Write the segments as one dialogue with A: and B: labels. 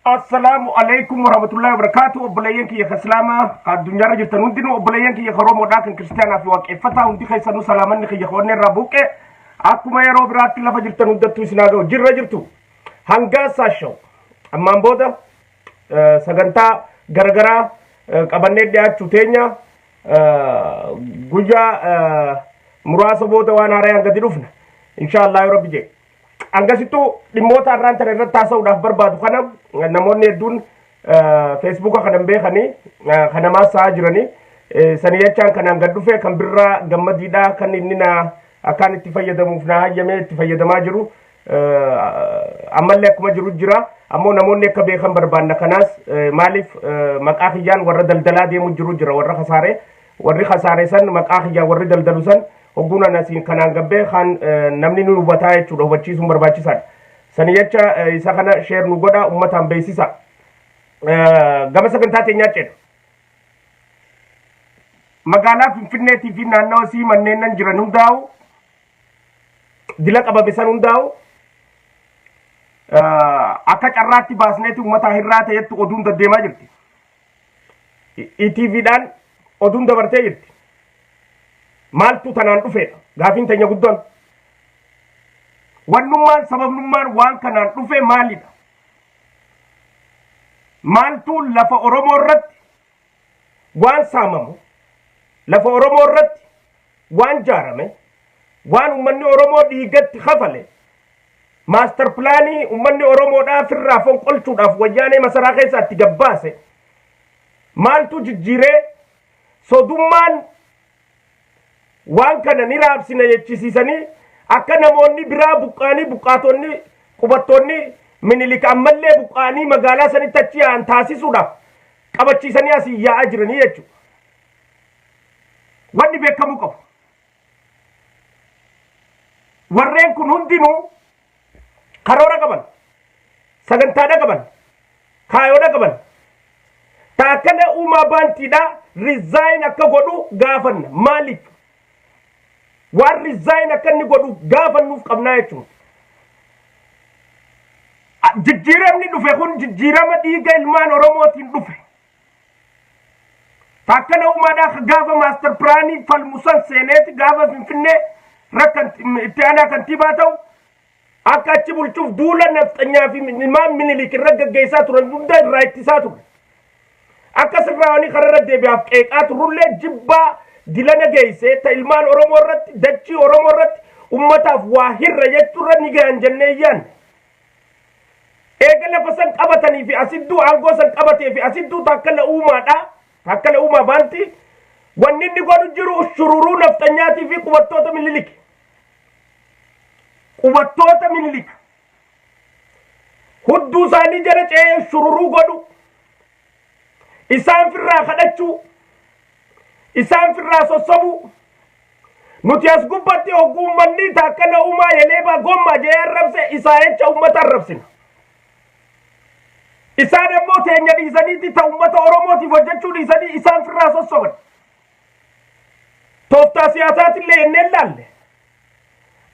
A: Assalaamu alaikum warahmatullahi wabarakatuh. Obboleeyyan kiyya kan Islaamaa kan addunyaarra jirtan hundinuu, obboleeyyan kiyya kan Oromoodhaa, kan Kiristaanaa fi Waaqeffataa hundi keessanuu, salaamanni kiyya kan onnee irraa buqqe akkuma yeroo biraatti lafa jirtan hundattuu isin haa ga'u. Jirra jirtu hangaa saashaw ammaan booda sagantaa garagaraa qabannee dhiyaachuu teenya. Guyyaa muraasa booda waan haarayaan gadi dhufna, inshaallah, yoo rabbi jedhe. Hangasittuu dhimmoota har'aan tana irratti haasa'uudhaaf barbaadu kana namoonni hedduun Feesbuuka kanan beekanii kanamaa sa'aa jiranii sanii jechaan kanaan gad dhufe. Kan birraa gammadiidhaa kan inni na akkaan itti fayyadamuuf na hayyamee itti fayyadamaa jiru ammallee akkuma jiru jira. Ammoo namoonni akka beekan barbaanna. Kanaas maaliif maqaa kiyyaan warra daldalaa deemu jiru jira. Warra kasaaree, warri kasaare san maqaa kiyyaan warri daldalu san hogguun ana asiin kanaan gabbee kan namni nu hubataa jechuudha. Hubachiisuun barbaachisaadha. Sani jecha isa kana share nu godha, ummataan beeksisa. Gama sagantaa teenyaa ceena. Magaalaa Finfinneetii fi naannawa isii manneen nan jiran hundaa'u, dila qabame san hundaa'u akka carraatti baasneeti ummataa hirraa ta'etti oduun deddeemaa jirti. ETVdhaan oduun dabartee jirti. Maaltu tanaan dhufeedha gaafiin teenya guddoon. Wannummaan sababnummaan waan kanaan dhufe maalidha? Maaltu lafa Oromoo irratti waan saamamu, lafa Oromoo irratti waan jaarame, waan uummanni Oromoo dhiigatti kafale, master planii uummanni Oromoodhaaf irraa fonqolchuudhaaf wayyaanee masaraa keessaa itti gabbaase maaltu jijjiiree sodummaan waan kana ni raabsina jechisiisanii akka namoonni biraa buqqaanii, buqqaatonni, qubattoonni Minilik ammallee buqqaanii magaalaa sanitti achi yaa'an taasisuudhaaf qabachiisanii asii yaa'aa jiranii jechuudha? Wanni beekamuu qabu, warreen kun hundinuu karoora qaban, sagantaadha qaban, kaayoodha qaban. Taakkala Uumaa Baantiidha resign akka godhu gaafanna. Maaliif waan resign akka inni godhu gaafannuuf qabnaa jechuudha. Jijjiiramni dhufe kun jijjiirama dhiiga ilmaan Oromootiin dhufe. Taakkala Uumaadhaa gaafa master planii falmu san seeneeti, gaafa Finfinnee rakkan itti aanaa kantiibaa ta'u, akka achi bulchuuf duula nafxanyaa fi ilmaan Minilik irra gaggeessaa turan hunda irraa ittisaa ture. Akka sirraawanii karaa irra deebi'aaf qeeqaa turrullee, jibbaa dilana geessee ta ilmaan Oromoo irratti, dachii Oromoo irratti ummataaf waa hirra jechuurra ni gahan jennee yaanne. Eega lafa san qabatanii fi asidduu aangoo san qabatee fi asidduu Taakkala Uumaadha. Taakkala Uumaa Baanti wanni inni godhu jiru shururuu nafxanyaatii fi qubattoota Minilik. Qubattoota Minilik hudduu isaanii jala ce'ee shururuu godhu, isaan firraa kadhachuu, isaan firraa sossobuu. Nuti as gubbatti hogguu uummanni Taakkala Uumaa yeleebaa gommaa jee arrabse, isaa jecha uummata arrabsina. Isaan ammoo teenya dhiisaniiti, ta uummata Oromootiif hojjechuu dhiisanii isaan firraa sossoban. Tooftaa siyaasaatillee jennee laalle.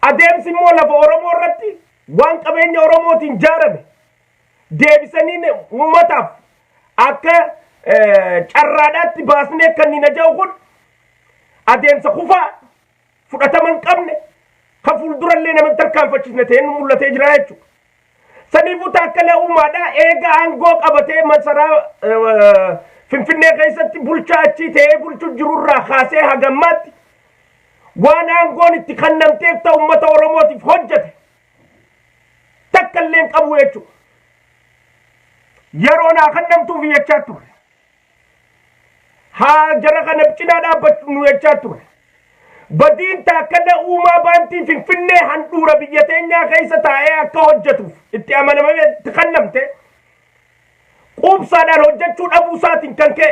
A: Adeemsi immoo lafa Oromoo irratti waan qabeenya Oromootiin jaarame deebisanii uummataaf akka carraadhaatti baasnee akka inni na ja'u kun adeemsa kufaa fudhatama hin qabne, kan fuuldurallee nama tarkaanfachiisne ta'een mul'atee jira jechuudha. Saniifuu Taakkala Uumaadhaa eega aangoo qabatee masaraa Finfinnee keessatti bulchaa achii ta'ee bulchuu jirurraa kaasee hagammaatti waan aangoon itti kennamteef ta'u uummata Oromootiif hojjete takka illee hin qabu jechuudha. Yeroo naa kennamtuuf jechaa ture. Haa jara kana cinaa dhaabbachuu nu jechaa ture. Badiin Taakkala Uumaa Baantii Finfinnee handhuura biyya teenyaa keessa taa'ee akka hojjetuuf itti amanamee itti kennamte quubsaadhaan hojjechuu dhabuu isaatiin kan ka'e.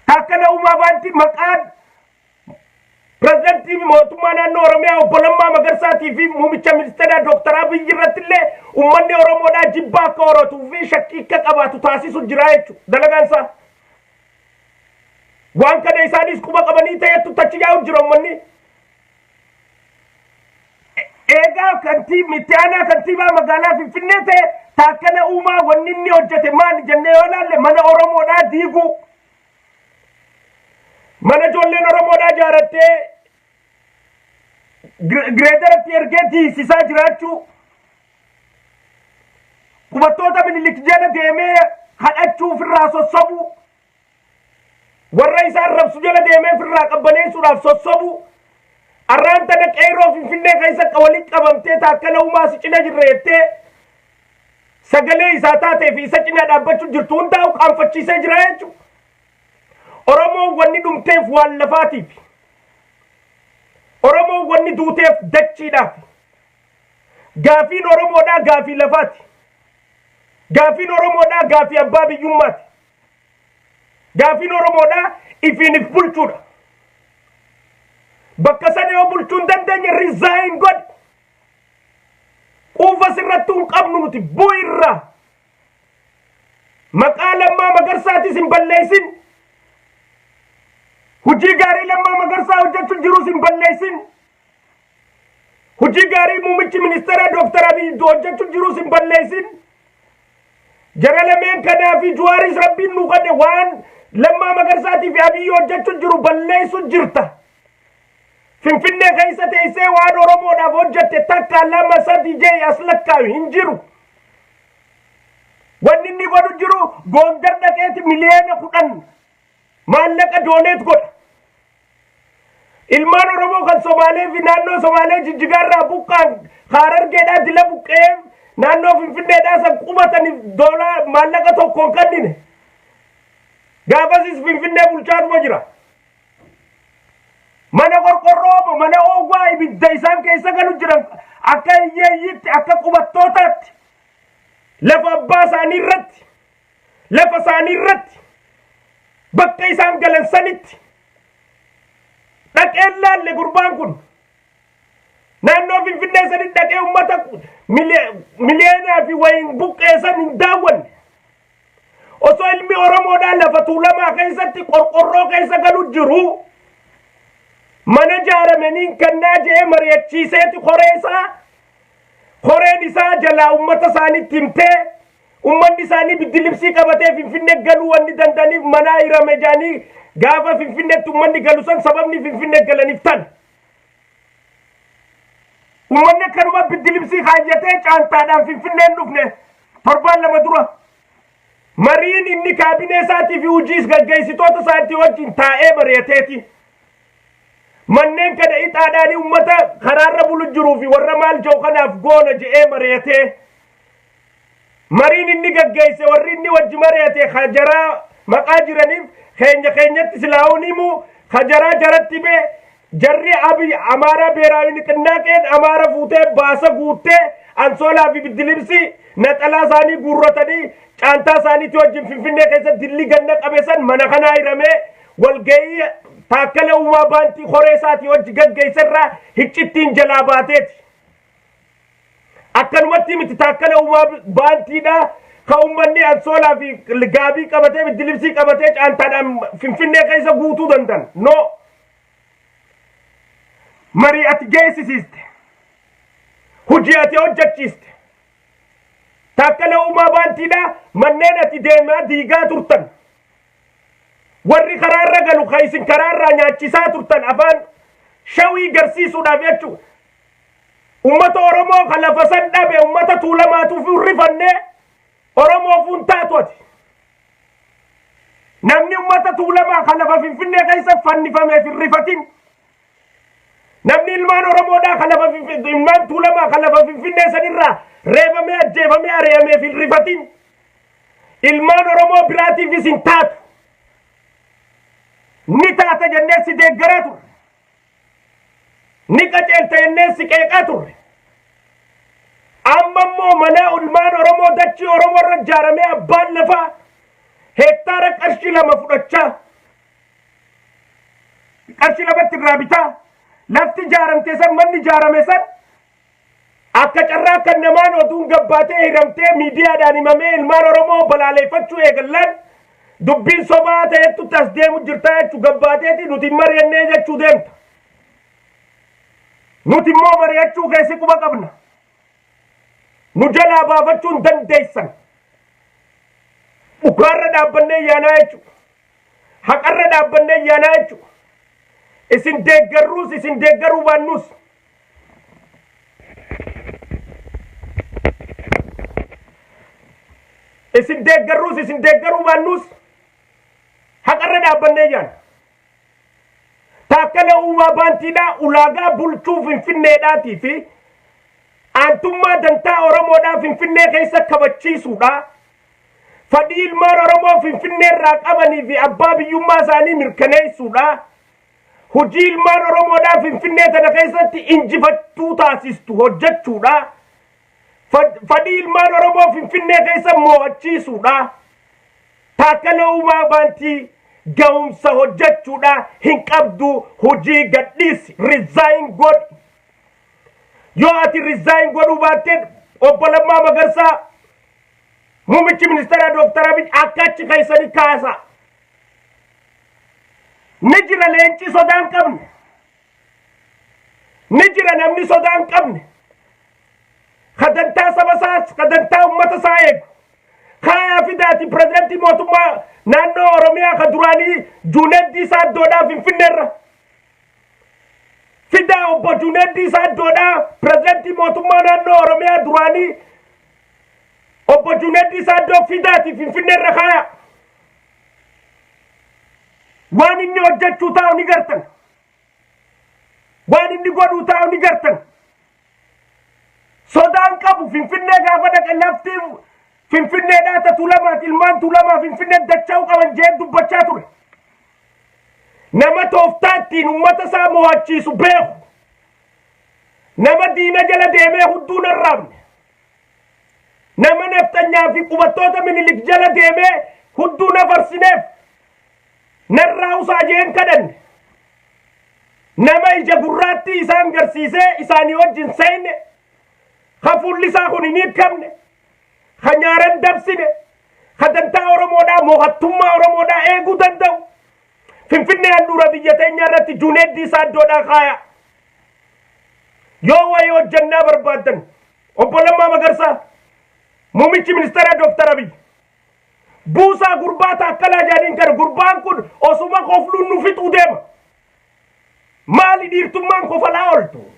A: Taakkala Uumaa Baantii maqaan pirezidantii mootummaa naannoo Oromiyaa obbo Lammaa Magarsaatii fi muummicha ministeeraa Dooktar Abiyyi irratti illee uummanni Oromoodhaa jibbaa akka horatuu fi shakkii akka qabaatu taasisu jira jechuudha dalagaan isaa. Waan kana isaanis quba qabanii ta'etu tachi yaa'u jira uummanni. Eegaa itti aanaa kantiibaa magaalaa Finfinnee ta'e, Taakkala Uumaa wanni inni hojjete maali jennee yoo ilaalle, mana Oromoodhaa diiguu. Mana ijoolleen Oromoodhaa ijaarattee gireedaratti ergee diisisaa jiraachuu. Qubattoota Minilik jala deemee kadhachuu, ofirraa sossobuu. Warra isaan rabsu jala deemee ofirraa qabbaneessuudhaaf sossobuu. Arraan tana qeerroo Finfinnee keessa walitti qabamtee Taakkala Uumaa si cina jirra jettee sagalee isaa taatee fi isa cinaa dhaabbachuu jirtu hundaa'u qaanfachiisee jira jechuudha. Oromoon wanni dhumteef waan lafaatiif. Oromoon wanni duuteef dachiidhaaf. Gaafiin Oromoodhaa gaafii lafaati. Gaafiin Oromoodhaa gaafii abbaa biyyummaati. Gaafiin Oromoodhaa ifiin if bulchuudha. Bakka sana yoo bulchuu hin dandeenye, resign godhi. Quufa sirrattuu hin qabnu nuti, bu'irraa. Maqaa Lammaa Magarsaatis hin balleessin. Hojii gaarii Lammaa Magarsaa hojjechuu jirus hin balleessin. Hojii gaarii muummichi ministeera Dooktar Abiy hojjechuu jirus hin balleessin. Jara lameen kanaa fi Juwaaris Rabbiin nu kadhe, waan Lammaa Magarsaatii fi Abiy hojjechuu jiru balleessu jirta. Finfinnee keessa teessee waan Oromoodhaaf hojjette takka, lama, sadi jee as lakkaayu hin jiru. Wanni inni godhu jiru, Goondar dhaqeeti miliyoona 10 maallaqa donate godha. Ilmaan Oromoo kan Somaalee fi naannoo Somaalee Jijjigaarraa buqqaan, Harargeedhaa dila buqqee naannoo Finfinneedhaa san qubataniif doolaa maallaqa tokko hin kennine. Gaafasis Finfinnee bulchaatuma jira. Mana qorqorroo, mana oowwaa ibidda isaan keessa galu jiran, akka hiyyeeyyiitti, akka qubattootaatti, lafa abbaa isaanii irratti, lafa isaanii irratti, bakka isaan galan sanitti dhaqeen laalle. Gurbaan kun naannoo Finfinnee sanitti dhaqee ummata miliyeenaa fi wayin buqqeessan hin daawwanne. Osoo ilmi Oromoodhaa lafa Tuulamaa keessatti qorqorroo keessa galu jiru, mana jaarameniin kannaa je'ee mari'achiiseeti koree isaa, koreen isaa jalaa ummata isaaniitti himtee, ummanni isaanii biddilibsii qabatee Finfinnee galuu wanni danda'aniif manaa hirame jaanii, gaafa Finfinneetti ummanni galu san sababni Finfinnee galaniif tan. Ummanni akkanuma biddilibsii kaayyatee caantaadhaan Finfinneen dhufne torbaan 2 dura. Mariin inni kaabinee isaatii fi hojii gaggeessitoota isaatii wajjin taa'ee mari'ateeti. Manneen kana ixaadhaan uummata karaarra bulu jiruu fi warra maal jiru kanaaf goona je'ee mari'atee. Mariin inni gaggeesse, warri inni wajji mari'ate hajaraa maqaa jiraniif keenya keenyatti silaa'uun himu, hajaraa jaratti hime. Jarri Abiy Amaaraa Beeraawi Niqinnaaqeen Amaara fuutee baasa guuttee, ansoolaa fi biddilibsi naxalaa isaanii guurratanii, caantaa isaaniitii wajjin Finfinnee keessatti dilli ganna qabe san mana kanaa hiramee, walgahii Taakkala Uumaa baantii koree isaatii wajji gaggeesse irraa hiccittiin jalaa baateeti. Akkanumatti miti, Taakkala Uumaa baantiidha. Ka uummanni ansoolaa fi gaabii qabatee, biddilibsii qabatee caantaadhaan Finfinnee keessa guutuu danda'an. No. Marii ati geessisiiste. Hojii ati hojjechiiste. Taakkala Uumaa baantiidha, manneen ati deemaa diigaa turtan. Warri karaarra galu kan isin karaarraa nyaachisaa turtan afaan shawii garsiisuudhaaf jechuudha. Ummata Oromoo kan lafa san dhabe, ummata Tuulamaatuuf rifannee Oromoof hin taatu ati. Namni ummata Tuulamaa kan lafa Finfinnee keessa fannifameef hin rifatin. Namni ilmaan Oromoodhaa kan lafa Finfinnee, ilmaan Tuulamaa kan lafa Finfinnee sanirraa reebamee, ajjeefamee, ari'ameef hin rifatin. Ilmaan Oromoo biraatiifis hin taatu. Ni taata jennee si deeggaraa turre. Ni qaceelta jennee si qeeqaa turre. Amma immoo mana ilmaan Oromoo, dachii Oromoo irra ijaaramee, abbaan lafaa hektaara qarshii 2 fudhachaa, qarshii 2tti irraa bitaa, lafti ijaaramte san, manni ijaarame san akka carraa kan namaan oduun gabbaatee hiramtee miidiyaadhaan himamee, ilmaan Oromoo balaaleeffachuu eegallaan, dubbiin sobaa ta'ettutti as deemu jirtaa jechuu gabbaateeti, nuti hin mari'annee jechuu deemta. Nuti immoo mari'achuu keessi quba qabna. Nu jalaa baafachuu hin dandeessan. Dhugaarra dhaabbannee yaanaa jechuudha. Haqarra dhaabbannee yaanaa jechuudha. Isin deeggarruus isin deeggaruu baannuus. Isin deeggarruus isin deeggaruu baannuus haqarra dhaabbannee yaana. Taakkala Uumaa Baantiidhaa ulaagaa bulchuu Finfinneedhaatii fi aantummaa dantaa Oromoodhaa Finfinnee keessa kabachiisuudha. Fadhii ilmaan Oromoo Finfinnee irraa qabanii fi abbaa biyyummaa isaanii mirkaneessuudha. Hojii ilmaan Oromoodhaa Finfinnee tana keessatti injifattuu taasistu hojjechuudha. Fadhii ilmaan Oromoo Finfinnee keessa mo'achiisuudha. Taakkala Uumaa Baantii gahumsa hojjechuudha hin qabdu, hojii gadhiisi, resign godhi. Yoo ati resign godhuu baatte, obbo Lammaa Magarsaa, muummichi ministeeraa Dooktar Abiy akka achi keessanii kaasa. Ni jira leenci sodaa hin qabne. Ni jira namni sodaa hin qabne. Ka dantaa saba isaas, ka dantaa uummata isaa eegu. Kaayaa fidaati pirezidantii mootummaa naannoo Oromiyaa ka duraanii Juuneddii Saaddoodhaa Finfinneerra. Fidaa obbo Juuneddii Saaddoodhaa, pirezidantii mootummaa naannoo Oromiyaa duraanii obbo Juuneddii Saaddoo fidaati Finfinneerra kaayaa. Waan inni hojjechuu taa'u ni gartan. Waan inni godhuu taa'u ni gartan. Sodaan qabu. Finfinnee gaafa dhaqe lafti Finfinneedhaa ta Tuulamaati, ilmaan Tuulamaa Finfinnee dacha'uu qaban jee dubbachaa ture. Nama tooftaa ittiin uummata isaa mo'achiisu beeku. Nama diina jala deemee hudduu narraabne. Nama nafxanyaa fi qubattoota Minilik jala deemee hudduu nafarsineef narraa usaa jeen kadhanne. Nama ija gurraattii isaan garsiisee isaanii wajjin seenne, ka fuulli isaa kun hin hiikamne, ka nyaaran dabsine, ka dantaa Oromoodhaa, mo'attummaa Oromoodhaa eeguu danda'u. Finfinnee handhuura biyya teenyaa irratti Juuneeddii Saaddoodhaa kaaya. Yoo wayii hojjannaa barbaaddan, obbo Lammaa Magarsaa, muummichi ministeeraa Dooktar Abiy, buusaa gurbaa Taakkalaa jaaniin kana. Gurbaan kun osuma kofluun nu fixuu deema. Maali dhiirtummaan kofalaa ooltu?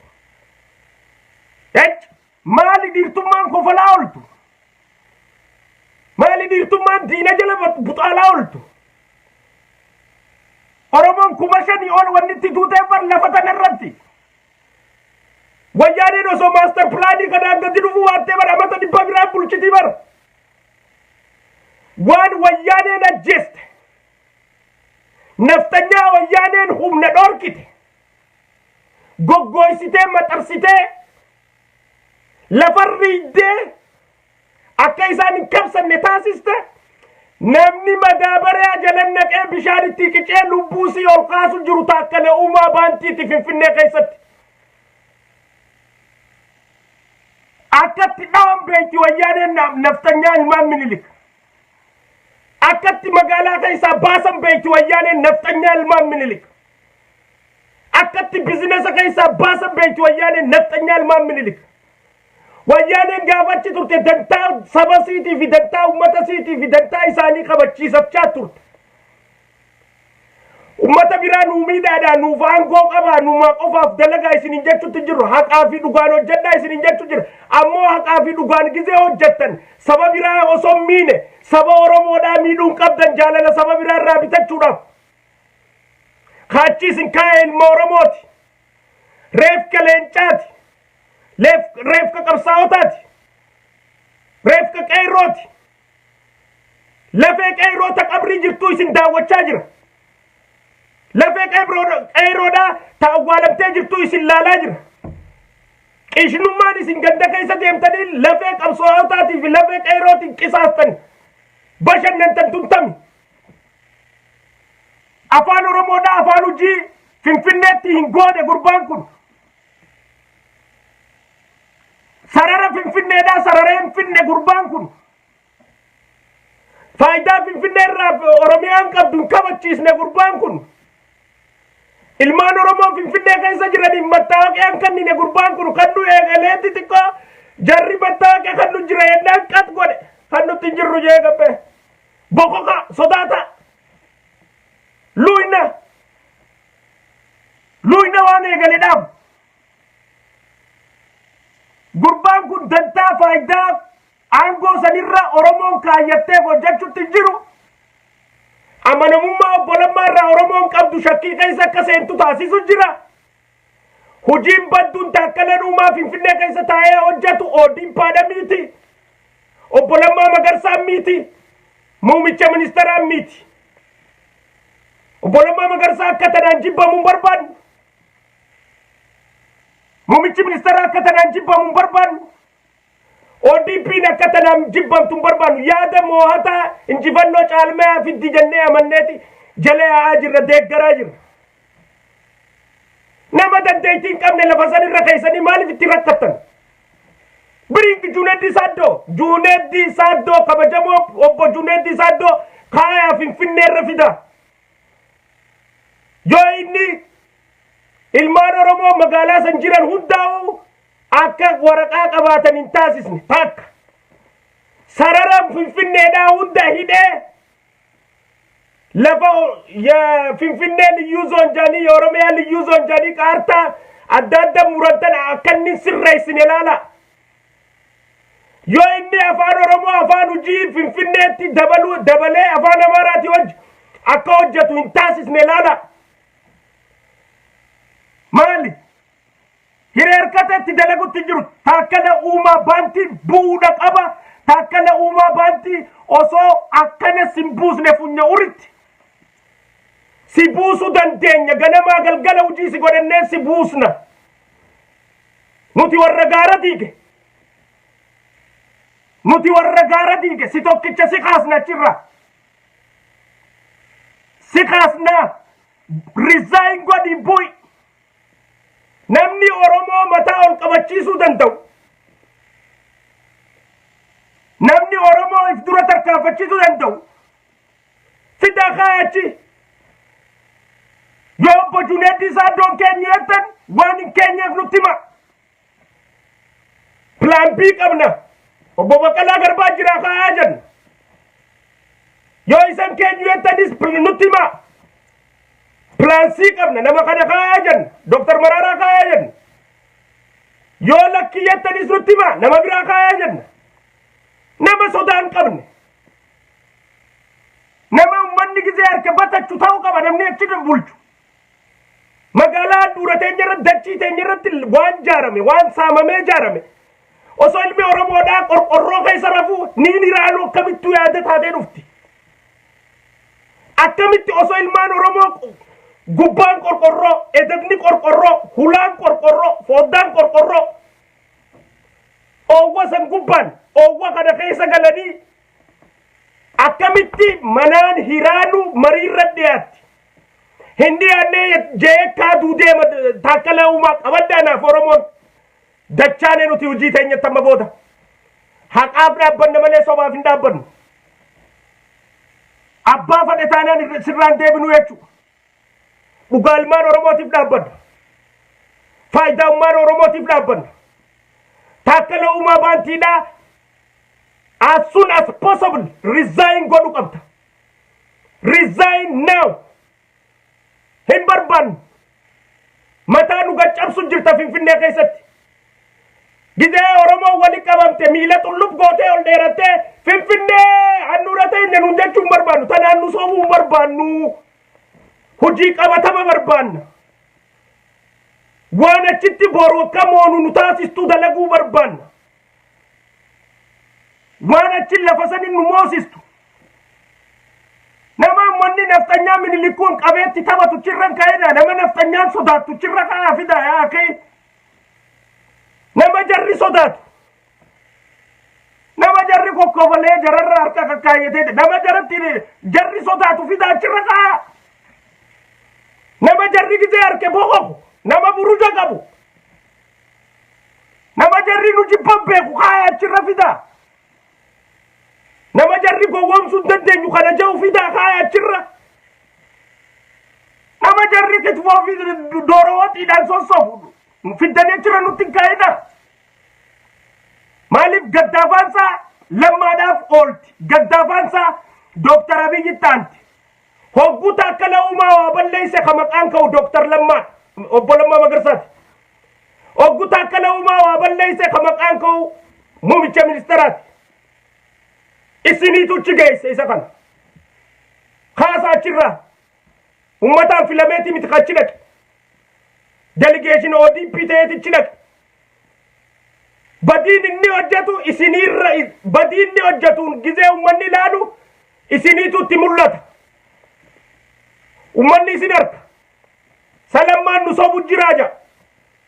A: Ech! Maali dhiirtummaan kofalaa ooltu? Maali dhiirtummaan diina jala buxaalaa ooltu? Oromoon 5,000 ol wanni itti duutee bar lafa tana irratti. Wayyaaneen osoo master planii kanaan gadi dhufuu baattee bara amata 100 biraan bulchitii bara. Waan Wayyaaneen ajjeeste, nafxanyaa Wayyaaneen humna dhorkite, goggooysitee maxarsitee lafarriiddee akka isaan hin kabsanne taasiste, namni madaabaraa jala naqee bishaan itti qicee lubbuu sii ol kaasu jiru Taakkala Uumaa Baantiiti Finfinnee keessatti. Akkatti dhawan beekti Wayyaaneen nafxanyaa ilmaan Minilik. Akkatti magaalaa keessaa baasan beekti Wayyaaneen nafxanyaa ilmaan Minilik. Akkatti bizinesa keessaa baasan beekti Wayyaaneen nafxanyaa ilmaan Minilik. Wayyaaneen gaafa achi turte dantaa saba siitii fi dantaa uummata siitii fi dantaa isaanii kabachiisachaa turte. Uummata biraa nuu miidhaadhaa, nuuf aangoo qabaa, numaa qofaaf dalagaa isiniin jechutti jirru, haqaa fi dhugaan hojjedhaa isiniin jechu jira. Ammoo haqaa fi dhugaan gizee hojjettan saba biraa osoo hin miine saba Oromoodhaa miidhuun qabdan jaalala saba biraa irraa bitachuudhaaf. Kaachi isin kaa'e ilma Oromooti. Reefka leencaati. Reefka qabsaa'otaati. Reefka qeerrooti. Lafee qeerroota qabrii jirtuu isin daawwachaa jira. Lafee qeerroodhaa ta awwaalamtee jirtuu isin laalaa jira. Qishnummaan isin ganda keessa deemtanii lafee qabsaa'otaatii fi lafee qeerrootiin qisaastan bashannantan tuntami. Afaan Oromoodhaa afaan hojii Finfinneetti hin goone gurbaan kun. Sarara Finfinneedhaa sarara hin finne gurbaan kun. Faayidaa Finfinnee irraa Oromiyaan qabdu hin kabachiisne gurbaan kun. Ilmaan Oromoo Finfinnee keessa jiraniif mattaawoqiyaa hin kennine. Gurbaan kun kan nu eegalee xixiqqoo jarri mattaawoqiyaa kan nu jira jennaan qat godhe, kan nutti hin jirru jee gabbee. Bokoka sodaata. Luyna. Luyna waan eegale dhaabu. Gurbaan kun dantaa faayidaa aangoo sanirra Oromoon kaayyatteef hojjechuutti hin jiru. Amanamummaa Obbo Lammaa irraa Oromoon qabdu shakkii keessa akka seentu taasisu jira. Hojiin badduun Taakkaleen Uumaa Finfinnee keessa taa'ee hojjetu ODPdha miti. Obbo Lammaa Magarsaa miti. Muumicha ministeeraa miti. Obbo Lammaa Magarsaa akka tanaan jibbamu hin barbaannu. Muumichi ministeeraa akka tanaan jibbamu hin barbaannu. ODP'n akka tanaan jibbamtu hin barbaannu. Yaada moo'ataa injifannoo caalmayaa fiddi jennee amanneeti jala yaa'aa jirra, deeggaraa jirra. Nama dandeettii hin qabne lafa san irra keessanii maaliif itti rakkattan? Bring Junaid Saaddoo, Junaid Saaddoo, kabajamoo obbo Junaid Saaddoo kaayaa Finfinnee irra fida. Yoo inni ilmaan Oromoo magaalaa san jiran hundaa'u akka waraqaa qabaatan hin taasisne, takka sarara Finfinneedhaa hunda hidhee lafa Finfinnee liyyuu zoon jaanii, Oromiyaa liyyuu zoon jaanii kaartaa adda adda murantan akka inni sirreessine ilaala. Yoo inni afaan Oromoo afaan hojii Finfinneetti dabaluu dabalee afaan Amaaraati hojii akka hojjetu hin taasisne ilaala. Maali? Hireerkata itti dalagutti jiru. Taakkala Uumaa Baantii bu'uudha qaba. Taakkala Uumaa Baantii osoo akkana sin buusne funya uritti. Si buusuu dandeenya, ganamaa galgala hojii si godhannee si buusna. Nuti warra gaara diige. Nuti warra gaara diige, si tokkicha si kaasna achirra. Si kaasna, resign godhi, bu'i. Namni Oromoo mataa ol qabachiisuu danda'u. Namni Oromoo if dura tarkaanfachiisuu danda'u. Fidaa kaayachi. Yoo obbo Junaid Saaddoon keenya jettan, waan hin keenyeef nutti hima. Plan B qabna. Obbo Baqqalaa Garbaa jira, kaayaa jenna. Yoo isan keenyu jettanis nutti hima. Plan C qabna, nama kana kaayaa jenna. Dooktar Maraaraa kaayaa jenna. Yoo lakkii jettanis nutti hima, nama biraa kaayaa jenna. Nama sodaa hin qabne. Nama uummanni gizee harka batachu ta'uu qaba namni achi bulchu. Magaalaa handhuura teenya irratti, dachii teenya irratti waan jaarame, waan saamamee jaarame. Osoo ilmi Oromoodhaa qorqorroo keessa rafuu niin iraanuu akkamittuu yaada taatee dhufti? Akkamitti osoo ilmaan Oromoo gubbaan qorqorroo, ededni qorqorroo, hulaan qorqorroo, foddaan qorqorroo, oowwa san gubbaan oowwa kana keessa galanii akkamitti manaan hiraanuu mariirra dhiyaatti? Hin dhiyaannee jeekaa duudeema. Taakkala Uumaa qabaddaa naaf Oromoon dachaanee nuti hojii teenyatti amma booda haqaaf dhaabbanna malee sobaaf hin dhaabbannu. Abbaa fadhe taanaan sirraan deebinuu jechuudha. Dhugaa ilmaan Oromootiif dhaabbanna. Faayidaa ilmaan Oromootiif dhaabbanna. Taakkala Uumaa Baantiidhaa as soon as possible resign godhu qabda. Resign now. Hin barbaannu. Mataa nu gaccabsu jirta Finfinnee keessatti. Gizee Oromoo wali qabamte miila xullub gootee ol dheerattee Finfinnee handhuura ta'e nuun jechuu hin barbaannu. Tanaan nu soobuu hin barbaannu. Hojii qabatama barbaanna. Waan achitti boru akka moonu nu taasistuu dalaguu barbaanna. Waan achi lafa sani nu moosistu. Nama uummanni nafxanyaa Minilikuun qabeetti taphatu chirran ka'edha. Nama nafxanyaan sodaattu chirra ka'aa fida yaa akee. Nama jarri sodaatu. Nama jarri kokkofalee jararra harka kakkaayyatee, nama jaratti jarri sodaatu fida achirra ka'aa. Nama jarri gizee harke boqoqu. Nama buruja qabu. Nama jarri nu jibban beeku kaaya achirra fida. Nama jarri gowwoomsuu hin dandeenyu kana jedhu fidaa kaaya achirra. Nama jarri kitfoo fi dooroo waxiidhaan sossobu fiddanii achirra nutti hin kaa'ina. Maaliif gaddaafaansaa Lammaadhaaf oolti. Gaddaafaansaa Dooktar Abiyyi taanti. Hogguu Taakkala Uumaa waa balleesse ka maqaan ka'u Dooktar Lammaa, obbo Lammaa Magarsaati. Hogguu Taakkala Uumaa waa balleesse ka maqaan ka'u muummicha ministeeraati. Isiniitu achi geesse isa kana. Kaasa achirraa. Uummataan filameeti miti achi dhaqe. Delegation ODP ta'eeti achi dhaqe. Badiin inni hojjetu isiniirra, badiin inni hojjetuun gizee uummanni ilaalu isiniitu itti mul'ata. Uummanni isin harka. Salammaan nu sobu jiraa jaa.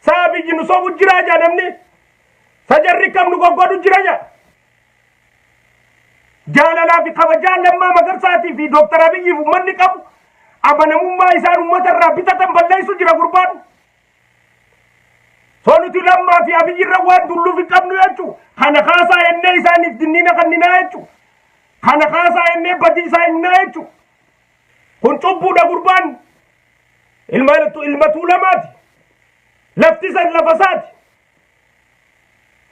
A: Saa biyyi nu sobu jiraa jaa namni. Sajarri kam nu goggodhu jira jaa. Jaalalaa fi kabajaa Lammaa Magarsaatii fi Dooktar Abiyyiif uummanni qabu, amanamummaa isaan uummata irraa bitatan balleessu jira gurbaan. So nuti Lammaa fi Abiyyi irra waan dulluuf hin qabnu jechuu. Kana kaasaa jennee isaaniif dinniina kanninaa jechuu. Kana kaasaa jennee badii isaa himnaa jechuu. Kun cubbuudha gurbaan. Ilma ilma Tuulamaati. Lafti san lafa isaati.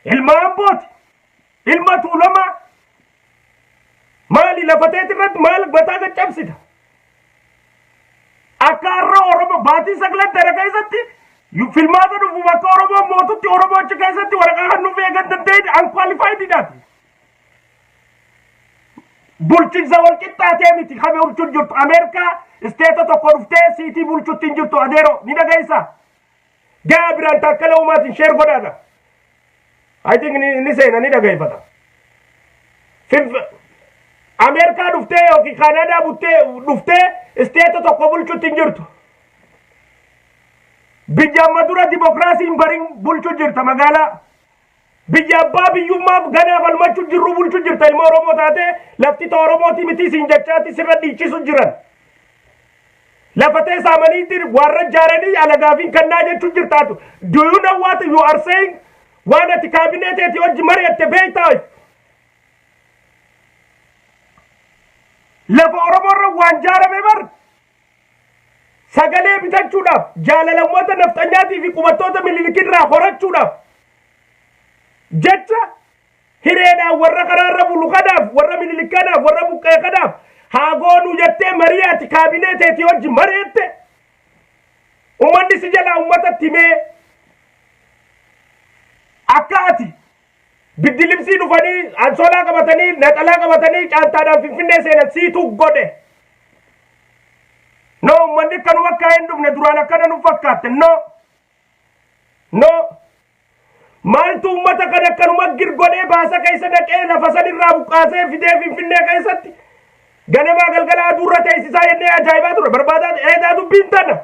A: Ilma Ambooti. Ilma Tuulamaa. Maali lafa teeti irratti maal mataa caccabsita? Akka har'a Oromoo baatii 9 dara keessatti filmaata dhufu bakka Oromoo mootutti Oromoo achi keessatti waraqaa kan nuuf eegan danda'e unqualified dhaati. Bulchiinsa wal qixxaatee miti kan bulchuu jirtu. Ameerikaa state tokko dhuftee city bulchuutti hin jirtu, adeero ni dhageessa. Gaa biraan Taakkala Uumaatiin share godhaadha. I think ni seena, ni dhageeffata. Ameerikaa dhuftee yookiin Kaanaadaa buttee dhuftee state tokko bulchuutti hin jirtu. Biyya amma dura dimokiraasiin barin bulchuu jirta magaalaa. Biyya abbaa biyyummaaf ganaa falmachuu jirru bulchuu jirta. Ilma Oromoo taatee lafti ta Oromooti miti siin jechaatti sirra dhiichisu jiran. Lafa ta'e saamaniitti warra ijaaranii alagaafiin kannaa jechuu jirtaatu. Do you know what you are saying? Waan ati kaabinee teetii hojii mari'atte beektaa? Lafa Oromoo irra waan jaarame bar sagalee bitachuudhaaf, jaalala uummata nafxanyaatii fi qubattoota Minilikirraa horachuudhaaf jecha, hireedhaan warra karaarra bulu kanaaf, warra Minilik kanaaf, warra buqqee kanaaf haa goonuu jettee marii ati kaabinee teetii hojii mari'atte, ummanni si jalaa ummatatti himee akka ati biddilimsii dhufanii ansoolaa qabatanii, naxalaa qabatanii, caantaadhaan Finfinnee seenan siitu godhe. No, ummanni akkanuma akka hin dhufne duraan akkana nu fakkaatte. No, no, maaltu ummata kana akkanuma girgodhee baasa keessa naqee, lafa san irraa buqqaasee fidee Finfinnee keessatti ganamaa galgala aduurra teessisaa jennee ajaa'ibaa ture barbaadaa eedaa dubbiin tana.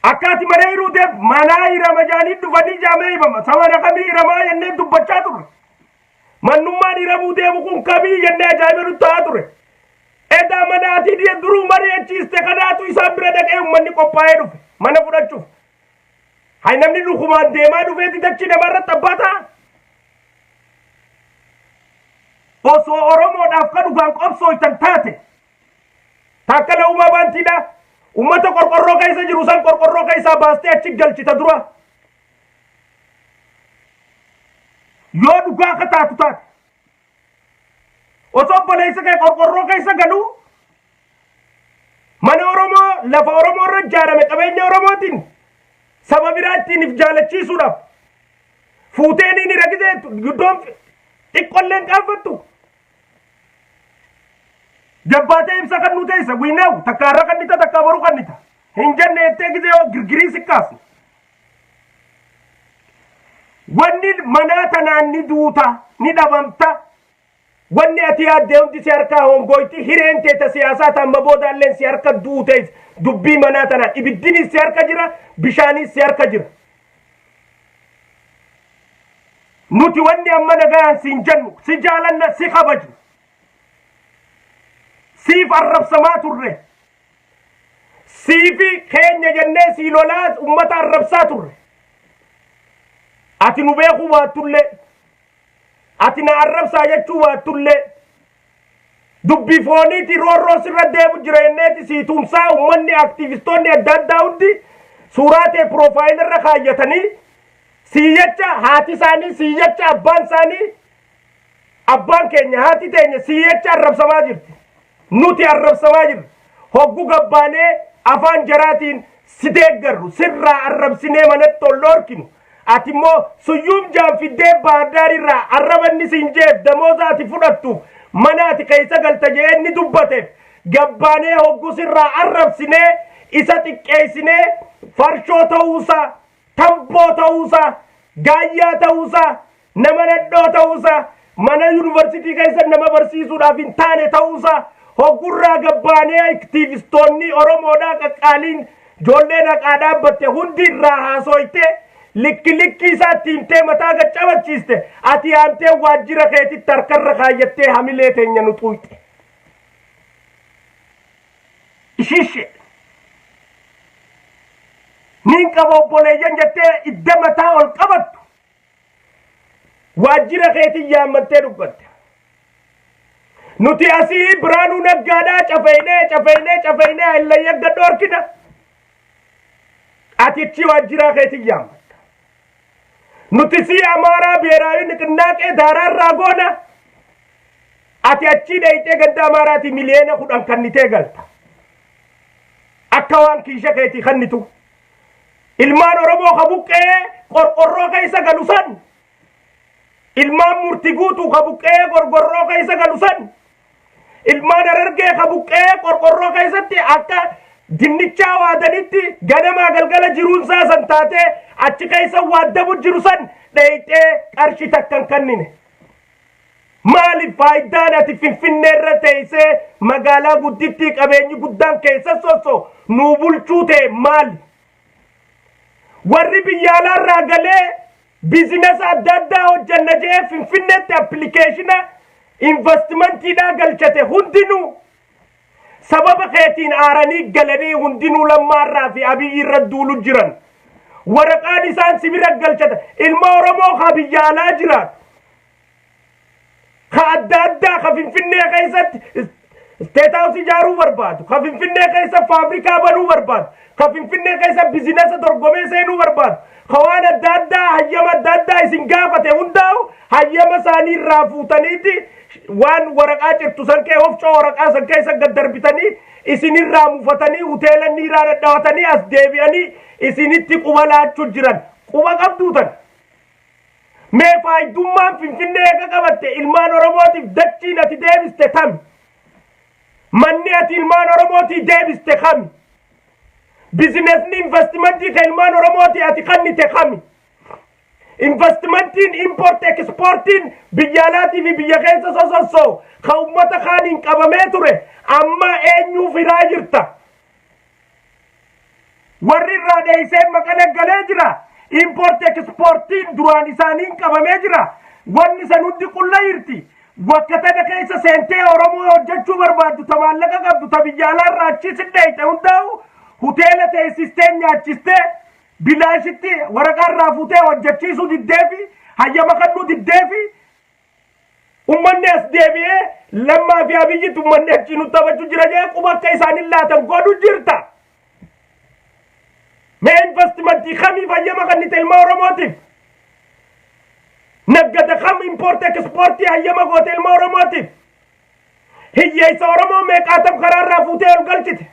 A: Akka ati mana hiruuteef manaa hirama jaanii dhufanii jaamee himama. Samana kamii hiramaa jennee dubbachaa turre. Mannummaan hiramuu deemu kun kamii jennee ajaa'iba nutti ta'aa ture. Edaa mana ati duruu mari'achiiste kanaatu isaan bira dhaqee uummanni qophaa'ee dhufe mana fudhachuuf. Hay, namni lukumaan deemaa dhufeeti dachii namarratti abbaa ta'a. Osoo Oromoodhaaf ka dhugaan qabsooytan taate, Taakkala Uumaa baantiidha. Uummata qorqorroo keessa jiru san qorqorroo keessaa baastee achi galchita dura. Yoo dhugaa akka taatu taate. Osoo obboleessa kee qorqorroo keessa galuu, mana Oromoo, lafa Oromoo irra ijaarame, qabeenya Oromootiin saba biraa ittiin if jaalachiisuudhaaf fuutee ni ragisee giddoon xiqqolleen qaanfattu. Jabbaatee ibsa kan nu teessa, we know, takka har'a kan nita, takka boru kan nita. Hin jenne jettee gizee yoo girgirii si kaasne. Wanni manaa tanaan ni duuta, ni dhabamta. Wanni ati yaaddee hundi si harkaa hongoyti. Hireen teeta siyaasaa ta'an boodaalleen si harka duute. Dubbii manaa tanaan ibiddinis si harka jira, bishaanis si harka jira. Nuti wanni amma nagayaan siin jennu, si jaalanna, si kabajna. Siif arrabsamaa turre. Siifi keenya jennee sii lolaa ummata arrabsaa turre. Ati nu beekuu baattullee, ati na arrabsaa jechuu baattullee, Dubbii fooniiti roorroo sirra deemu jira jenneeti sii tumsaa ummanni aktiivistoonni adda addaa hundi suuraa tee profile irra kaayyatanii sii jecha haati isaanii, sii jecha abbaan isaanii, abbaan keenya, haati teenya sii jecha arrabsamaa jirti. Nuti arrabsamaa jirra. Hoggu gabbaanee afaan jaraatiin si deeggarru, sirraa arrabsinee manatti ol dhoorkinu. Ati immoo Suyyuum Jaan fiddee Baardaar irraa arraba inni siin jeef, damooza ati fudhattuuf, mana ati keessa galta jee inni dubbateef, gabbaanee hoggu sirraa arrabsinee isa xiqqeessinee, farshoo ta'uusaa, tamboo ta'uusaa, gaayyaa ta'uusaa, nama nadhoo ta'uusaa, mana yuunivarsiitii keessa nama barsiisuudhaaf hin taane ta'uusaa hoggurraa gabbaanee aktiivistoonni Oromoodhaa qaqqaaliin ijoolleen haqaa dhaabbatte hundi irraa haasoyte, likki likki isaatti himtee mataa gaccabachiiste, ati yaamtee waajjira keetitti harkarra kaayyattee hamilee teenya nu xuuxxe. Ishiishe. Niin qaba obboleeyyan jettee idda mataa ol qabattu waajjira keetiin yaammattee dubbatte. Nuti asii Biraanuu Naggaadhaa cafeynee cafeynee cafeynee hallayya gadhoorkina. Ati achi waajjiraa keetiin yaammatta. Nuti sii Amaaraa Beeraawi Niqinnaaqee daaraarraa goona. Ati achii dhayxee ganda Amaaraatii 10 miliyoona kannitee galta. Akka waan kiisha keetii kannitu. Ilmaan Oromoo ka buqqee qorqorroo keessa galu san, ilmaan murti guutuu ka buqqee qorqorroo keessa galu san, ilmaan Harargee ka buqqee qorqorroo keessatti akka dinnichaa waadanitti ganamaa galgala jiruunsaa san taatee achi keessa waaddamu jiru san dheeyxee qarshii takkan kennine. Maaliif faayidaan ati Finfinnee irra teessee magaalaa guddittii qabeenyi guddaan keessa sosso nuu bulchuu ta'e maali? Warri biyya alaarraa galee business adda addaa hojjanna jedhee Finfinneetti application investmentiidhaa galchate hundinuu sababa keetiin aaranii galanii hundinuu Lammaarraa fi Abiyyi irra duulu jiran. Waraqaan isaan sibira galchata ilma Oromoo ka biyya alaa jiraatu, ka adda addaa, ka Finfinnee keessatti state house ijaaruu barbaadu, ka Finfinnee keessa faabrikaa banuu barbaadu, ka Finfinnee keessa business dorgomee seenuu barbaadu, ka waan adda addaa hayyama adda addaa isin gaafate hundaa'u hayyama isaanii irraa fuutaniiti waan waraqaa cirtu san kee hofcoo waraqaa san keessa gad darbitanii isinirraa mufatanii hoteela niiraa dhadhaawatanii as deebi'anii isinitti quba laachuu jiran quba qabduutan. Mee faayidummaan Finfinnee eega qabatte ilmaan Oromootiif dachiin ati deebiste tami? Manni ati ilmaan Oromootii deebiste kami? Businessni investmentii ka ilmaan Oromootii ati kannite kami? Investmentiin import exportiin biyya alaatii fi biyya keessa sosossoo ka ummata kaaniin qabamee ture amma eenyuuf hiraa jirta? Warri irraa dheeysee Maqalee galee jira. Import exportiin duraan isaaniin qabamee jira. Wanni san hundi qulla jirti. Bakka tana keessa seentee Oromoo hojjechuu barbaaddu, ta maallaqa qabdu, ta biyya alaarraa achi si dheeyte hundaa'u hoteela teessistee nyaachistee bilaashitti waraqaa irraa fuutee hojjechiisuu diddeefi hayyama kennuu diddeefi ummanni as deebi'ee Lammaa fi Abiyyitti ummanni achi nu taphachuu jira jee quba akka isaanin laatan godhu jirta. Mee investmentii kamiif hayyama kennite ilma Oromootiif? Naggada kam import exportii hayyama goote ilma Oromootiif? Hiyyeessa Oromoo meeqaatam karaarraa fuutee ol galchite?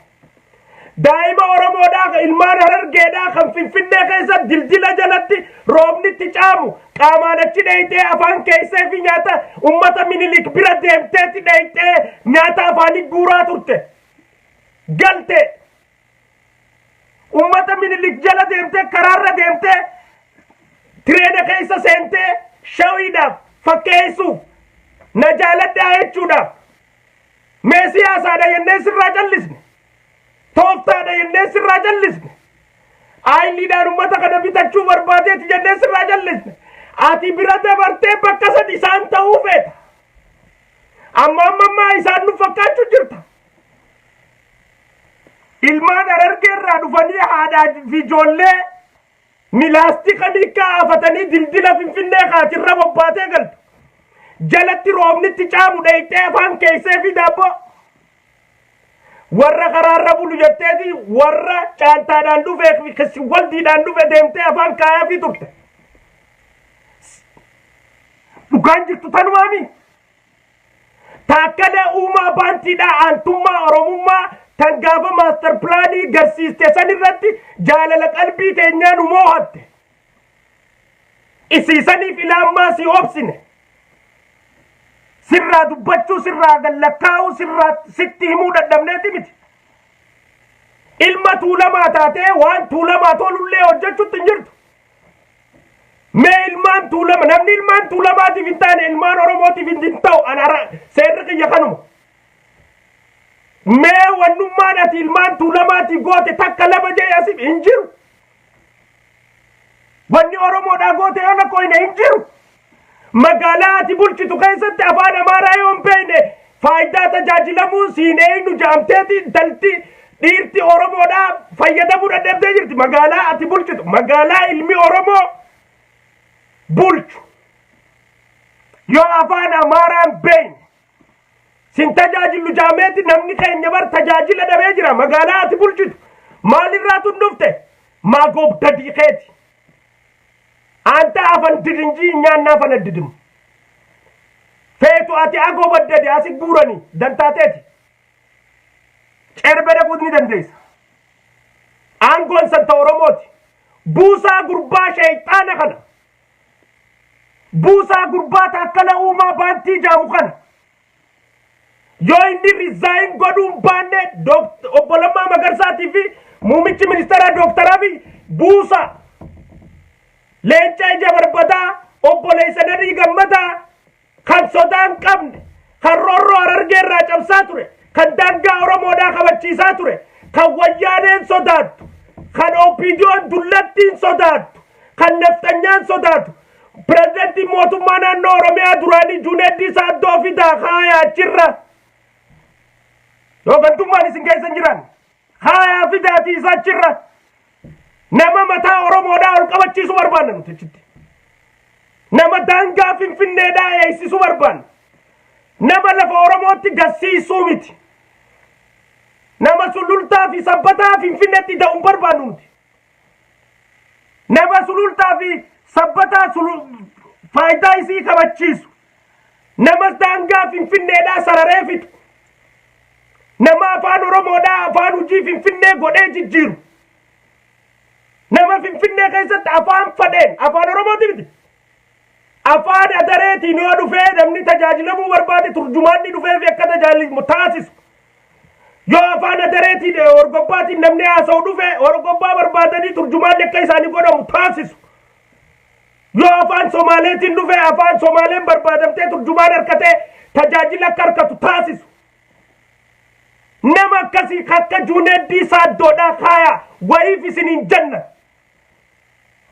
A: Daa'ima Oromoodhaa, ilmaan Harargeedhaa kan Finfinnee keessa dildila jalatti roobnitti caamu qaamaan achi dheeyxee afaan keessee fi nyaata ummata Minilik bira deemteeti dheeyxee nyaata afaanii guuraa turte. Galte. Ummata Minilik jala deemtee, karaarra deemtee, tireena keessa seentee shawiidhaaf fakkeessuuf na jaaladhaa jechuudhaaf. Mee siyaasaadha jennee sirraa callisne. Tooftaadha jennee sirraa callisne. Aayiliidhaan ummata kana bitachuu barbaadeeti jennee sirraa callisne. Ati bira dabartee bakka san isaan ta'uu feeta. Amma amma ammaa isaan nu fakkaachuu jirta. Ilmaan Harargee irraa dhufanii haadhaa fi ijoollee milaastika miikkaa afatanii dildila Finfinnee kaatirra bobbaatee galtu. jalatti roobnitti caamu dheeyxee afaan keessee fi daabboo. Warra karaarra bulu jetteeti warra caantaadhaan dhufee fi kissi waldiidhaan dhufe deemtee afaan kaayaa fi turte. Dhugaan jirtu tanumaami. Taakkalee Uumaa Baantiidhaa aantummaa Oromummaa tan gaafa maastar pilaanii garsiiste san irratti jaalala qalbii teenyaa nu moohatte. Isiisaniif ilaammaa si obsine. Sirraa dubbachuu, sirraa gallakkaa'uu, sirraa sitti himuu dadhabneeti miti. Ilma Tuulamaa taatee waan Tuulamaa tolullee hojjechuutti hin jirtu. Mee ilmaan Tuulama, namni ilmaan Tuulamaatiif hin taane ilmaan Oromootiif hin ta'u, an ara seerri kiyya kanuma. Mee wannummaan ati ilmaan Tuulamaatiif goote takka lama jee asif hin jiru. Wanni Oromoodhaa goote yoo lakkoofne hin jiru. Magaalaa ati bulchitu keessatti afaan Amaaraa yoo hin beekne faayidaa tajaajilamuu siin eenyu jaamteeti intalti dhiirti Oromoodhaa fayyadamuu dadhabdee jirti. Magaalaa ati bulchitu, magaalaa ilmi Oromoo bulchu yoo afaan Amaaraa hin beekne sin tajaajilu jaameeti namni keenya bar tajaajila dhabee jira. Magaalaa ati bulchitu maalirraa tun dhufte? Maagoobdadii keeti. Anta afan didinjii nyaannaa afan didimu. Feetu ati agoo baddade asi guuranii dantaateeti. Cerbe dhaquut ni dandeessa. Aangoon santa Oromooti. Buusaa gurbaa sheeyxaana kana. Buusaa gurbaa Taakkala Uumaa Baantii jaamu kana. Yoo inni resign godhuun baanne, obbo Lammaa Magarsaatii fi muummichi ministeeraa Dooktar Abiy buusa. Leenca ija barbadaa, obboleessa Nadhii Gammadaa, kan sodaa hin qabne, kan roorroo Harargee irraa cabsaa ture, kan daangaa Oromoodhaa kabachiisaa ture, kan Wayyaaneen sodaattu, kan OPDOn dullattiin sodaattu, kan nafxanyaan sodaatu, pirezidantiin mootummaa naannoo Oromiyaa duraanii Juneeddii Saaddoo fidaa haayaa achirra. Yoo gantummaan isin keessa hin jiran, haayaa fidaatii isa achirra. Nama mataa Oromoodhaa ol qabachiisu barbaanna nuti achitti. Nama daangaa Finfinneedhaa eegsisu barbaanna. Nama lafa Oromootti gassiisuu miti. Nama Sulultaa fi Sabbataa Finfinneetti da'uun barbaannu nuti. Nama Sulultaa fi Sabbataa faayidaa isii kabachiisu. Nama daangaa Finfinneedhaa sararee fixu. Nama afaan Oromoodhaa afaan hojii Finfinnee godhee jijjiiru. Nama Finfinnee keessatti afaan fadheen, afaan Oromooti miti. Afaan Adareetiin yoo dhufee namni tajaajilamuu barbaade, turjumaanni dhufee fi akka tajaajilamu taasisu. Yoo afaan Adareetiin, Orgobbaatiin namni haasa'u dhufe, Orgobbaa barbaadanii turjumaanni akka isaanii godhamu taasisu. Yoo afaan Somaaleetiin dhufe, afaan Somaaleen barbaadamtee turjumaan harkatee tajaajila akka harkatu taasisu. Nama akkasii akka Juuneeddii Saaddoodhaa kaayaa wayiif isin hin janna.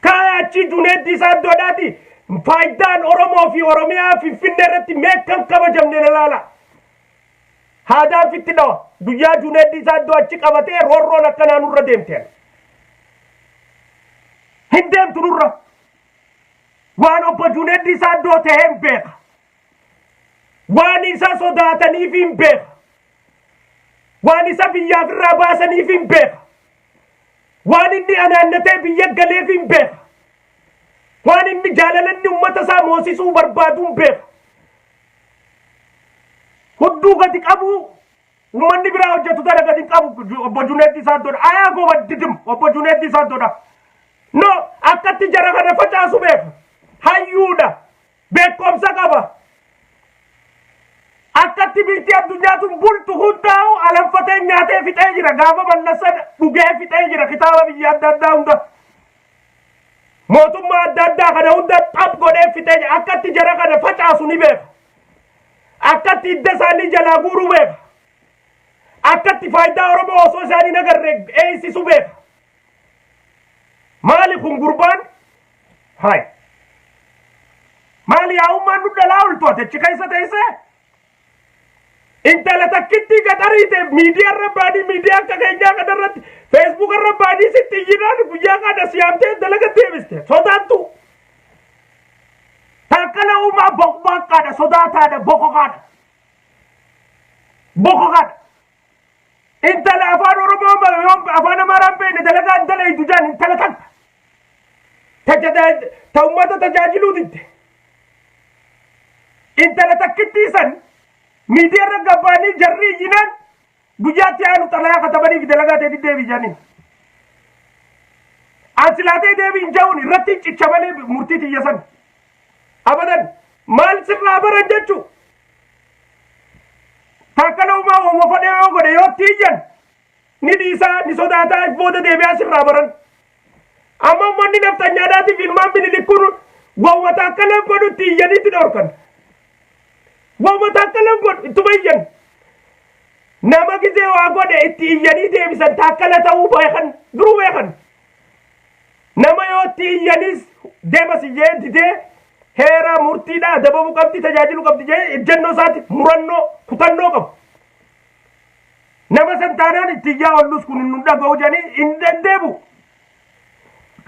A: Kaayaa achii Juuneeddii Saaddoodhaati, faayidaan Oromoo fi Oromiyaa Finfinnee irratti meeqan kabajamne na laala. Haadaan fitti dhawa. Guyyaa Juuneeddii Saaddoo achi qabatee roorroon akkanaa nurra deemte. Hin deemtu nurra. Waan obbo Juuneeddii Saaddoo ta'ee hin beeka. Waan isa sodaataniif hin beeka. Waan isa biyyaaf irraa baasaniif hin beeka. Waan inni anaannatee biyya galeef hin beeka. Waan inni jaalalanni uummata isaa moosisuu barbaadu hin beeka. Hudduu gadi qabu uummanni biraa hojjetu tana gadi hin qabu obbo Juneeddii Saaddoodha. Ayaa gooba didim obbo Juneeddii Saaddoodha. No, akkatti jara kana facaasu beeka. Hayyuudha. Beekumsa qaba. Akkatti biyyi addunyaa tun bultu hundaa'u alanfatee nyaatee fixee jira. Gaafa Mallasan dhugee fixee jira kitaaba biyya adda addaa hunda. Mootummaa adda addaa kana hunda xap godhee fixee jira. Akkatti jara kana facaasu ni beeka. Akkatti hidda isaanii jalaa guuruu beeka. Akkatti faayidaa Oromoo osoo isaanii hin agarre eeysisu beeka. Maali kun gurbaan? Hayi. Maali yaa'ummaan nu dhalaa oltu ati achi keessa teessee? Intala takkitti gaxariite miidiyaa irra baanii, miidiyaa akka keenyaa kanarratti, Facebook irra baanii sitti iyyinaan guyyaa kana siyaamtee dalaga deebiste. Sodaattu. Taakkala Uumaa. Uumaa boqbaqqaadha, sodaataadha, boqoqaadha. Boqoqaadha. Intala Afaan Oromoo yoo Afaan Amaaraan beekne dalagaa intala hiitu jaan intala takka. Ta uummata tajaajiluu didde. Intala takkittii san miidiyaa irra gabbaanii jarri iyyinaan guyyaatti aanu xalayaa katabanii fi dalagaa ta'e deebii jaaniin. An silaatee deebii hin ja'uun irratti cicha malee murtii tiyya san. Abadan maal sirraa baran jechuu. Taakkala Uumaa uuma fadhee yoo godhe yoo itti iyyan ni dhiisaa, ni sodaataa, if booda deebi'aa, sirraa baran. Amma uummanni nafxanyaadhaatiif ilmaan Minilik kun wawwa Taakkalaan godhu itti iyyaniitti dhorkan. Wawwa Taakkalaan godhu ittuma iyyan. Nama gizee waa godhe itti iyyanii deebisan Taakkala ta'uu beekan, duruu beekan. Nama yoo itti iyyanis deemas iyyee didee heera murtiidha adabamuu qabdi, tajaajiluu qabdi jee ejjennoo isaati murannoo kutannoo qabu. Nama san taanaan itti iyyaa ollus kun hin dhaga'u jedhanii hin deddeebu.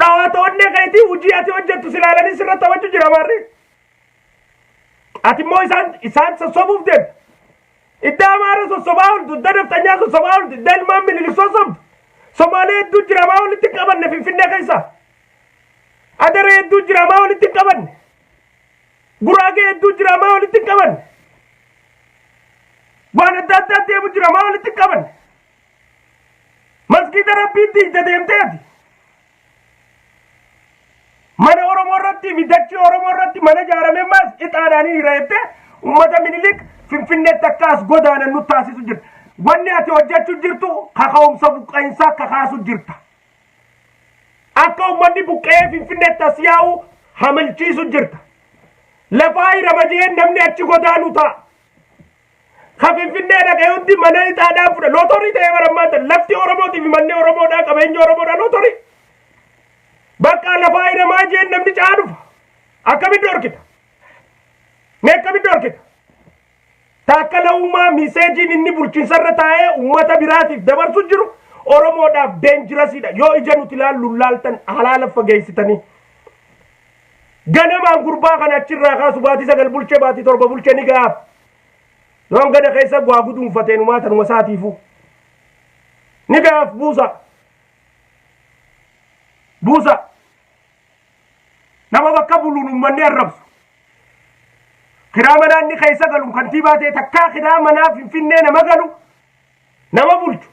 A: Dhawaata onnee keetii hojii ati hojjettu silaalanii sirra taphachuu jira maarri. Ati immoo isaan sossobuuf deemta. Idda Amaara sossobaa ooltu, idda nafxanyaa sossobaa ooltu, idda ilmaan Minilik sossobtu. Somaalee hedduu jira, maa walitti hin qabanne Finfinnee keessa? Adaree hedduu jira, maa walitti hin qabanne? Guraagee hedduu jira, maa walitti hin qabanne? Waan adda addaa deemu jira, maa walitti hin qabanne? Masgiida Rabbiin diigda deemtee ati. Mana Oromoo irratti fi dachii Oromoo irratti mana ijaarame maas ixaadhaan hira jettee uummata Minilik Finfinneetti akka as godaanan nu taasisu jirta. Wanni ati hojjechuu jirtu kaka'umsa buqqa'insaa kakaasu jirta. Akka uummanni buqqa'ee Finfinneetti as yaa'u hamilchiisu jirta. Lafaa hirama jee namni achi godaanu ta'a. Ka Finfinnee dhaqee hundi mana ixaadhaan fudha. Lootorii ta'ee barammaa ta'e. Lafti Oromootii fi manni Oromoodhaa, qabeenyi Oromoodhaa lootorii. Bakka lafaa hiramaa jeen namni caa dhufa. Akkamitti dhorkita? Mee akkamitti dhorkita? Taakkala Uumaa messageiin inni bulchiinsarra taa'ee uummata biraatiif dabarsu jiru Oromoodhaaf dangerousiidha. Yoo ija nuti ilaallu laaltan halaala fageessitanii. Ganamaan gurbaa kana achirraa kaasu, baatii 9 bulchee, baatii 7 bulchee ni gahaaf. Yoon gada keessa waa guduunfatee numaa tanuma isaatiifuu. Ni gahaaf, buusa. Buusa. Nama bakka buluun uummanni arrabsu. Kiraa manaa inni keessa galu, kantiibaa ta'e takkaa kiraa manaa Finfinnee nama galu, nama bulchu.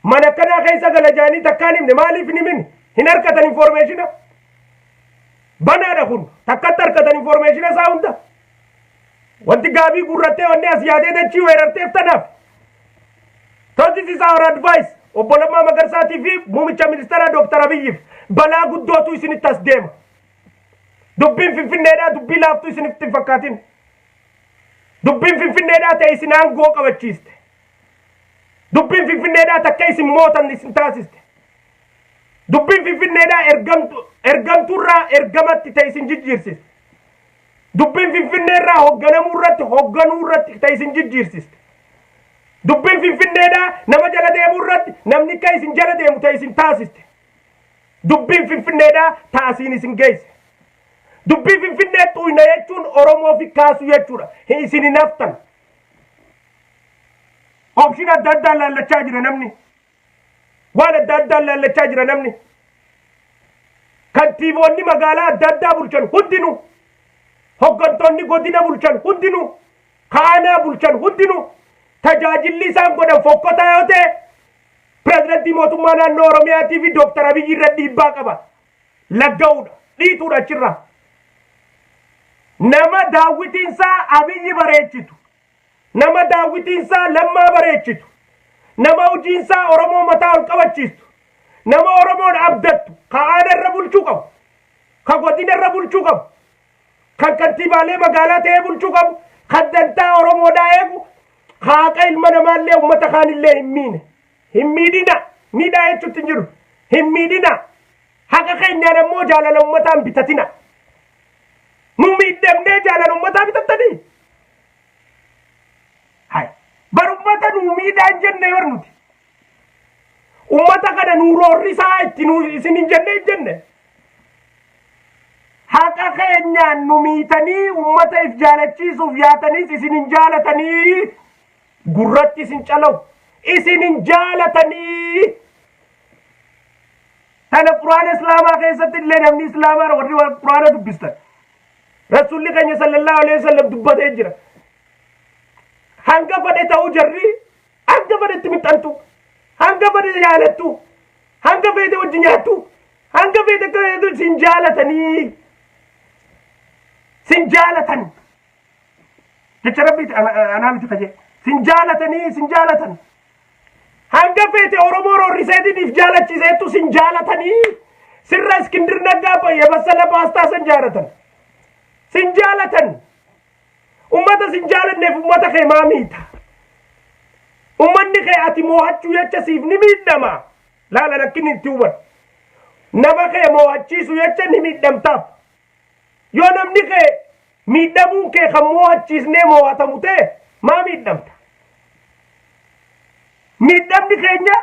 A: Mana akkanaa keessa gala jaanii takkaan himne, maaliif hin himin? Hin harkatan informationa. Banaadha kun, takkatti harkatan informationa isaa hunda. Wanti gaabii gurrattee wanni as yaadee dachii weerarteef tanaaf. This is our advice. Obbo Lammaa Magarsaatii fi muummicha ministeera Dr. Abiyyiif balaa guddootu isinitti as deema. Dubbiin Finfinneedhaa dubbii laaftuu isinitti hin fakkaatin. Dubbiin Finfinneedhaa ta'e isin aangoo qabachiiste. Dubbiin Finfinneedhaa takka isin mootan isin taasiste. Dubbiin Finfinneedhaa ergamtuurraa ergamatti ta'e isin jijjiirsiste. Dubbiin Finfinneerraa hoogganamuu irratti hoogganuu irratti ta'e isin jijjiirsiste. Dubbiin Finfinneedhaa nama jala deemuu irratti namni akka isin jala deemu ta'e isin taasiste. Dubbiin Finfinneedhaa taasiin isin geesse. Dubbii Finfinnee xuyna jechuun Oromoo fi kaasuu jechuudha. Isin hin haftan. Option adda addaan laallachaa jira namni. Waan adda addaan laallachaa jira namni. Kantiiboonni magaalaa adda addaa bulchan hundinuu. Hoggantoonni godina bulchan hundinuu. Kaanaa bulchan hundinuu. Tajaajilli isaan godhan fokkotaa yoo ta'e, pirezidantii mootummaa naannoo Oromiyaatii fi Dooktar Abiyyi irra dhiibbaa qaba. Lagga'uudha. Dhiituudha achirraa. Nama daawwitiinsaa Abiyyi bareechitu. Nama daawwitiinsaa Lammaa bareechitu. Nama hojiinsaa Oromoo mataa ol qabachiistu. Nama Oromoon abdattu. Ka aana irra bulchuu qabu. Ka godina irra bulchuu qabu. Kan kantiibaalee magaalaa ta'ee bulchuu qabu. Kan dantaa Oromoodhaa eegu. Haaqa ilma namaallee uummata kaanillee hin miine. Hin miidhina. Miidhaa jechuutti hin jiru. Hin miidhina. Haqa keenyaan ammoo jaalala uummataan bitatina. Nu miidhamnee jaalala uummataa bitattanii? Hai. Bar uummata nu miidhaa hin jenne bar nuti. Uummata kana nu roorrisaa itti nu isin hin jenne hin jenne. Haqa keenyaan nu miitanii ummata if jaalachiisuuf yaataniis isin hin jaalatanii, gurratti isin calawu, isin hin jaalatanii. Tana Quraana Islaamaa keessatti illee namni Islaamaa, warri Quraana dubbistan, Rasuulli keenya sallallahu alaihi wasallam dubbatee jira. Hanga fedhe ta'uu, jarri hanga fedhetti mixxantu, hanga fedhe jaalattu, hanga feete wajji nyaattu, hanga feete akka feetu, sin jaalatanii, sin jaalatan jecha Rabbiiti, anaa miti kajee. Sin jaalatanii, sin jaalatan. Hanga feete Oromoo roorriseetiniif jaalachiseettu, sin jaalatanii. Sirra Iskindir Naggaa የበሰለ ፓስታ san jaalatan, sin jaalatan. Ummata sin jaalanneef ummata kee maa miita? Ummanni kee ati moo'achuu jecha siif ni miidhama. Laala, rakkinni itti hubadhu. Nama kee moo'achiisu jecha ni miidhamtaaf. Yoo namni kee miidhamuun kee kan moo'achiisnee moo'atamu ta'e, maa miidhamta? Miidhamni keenya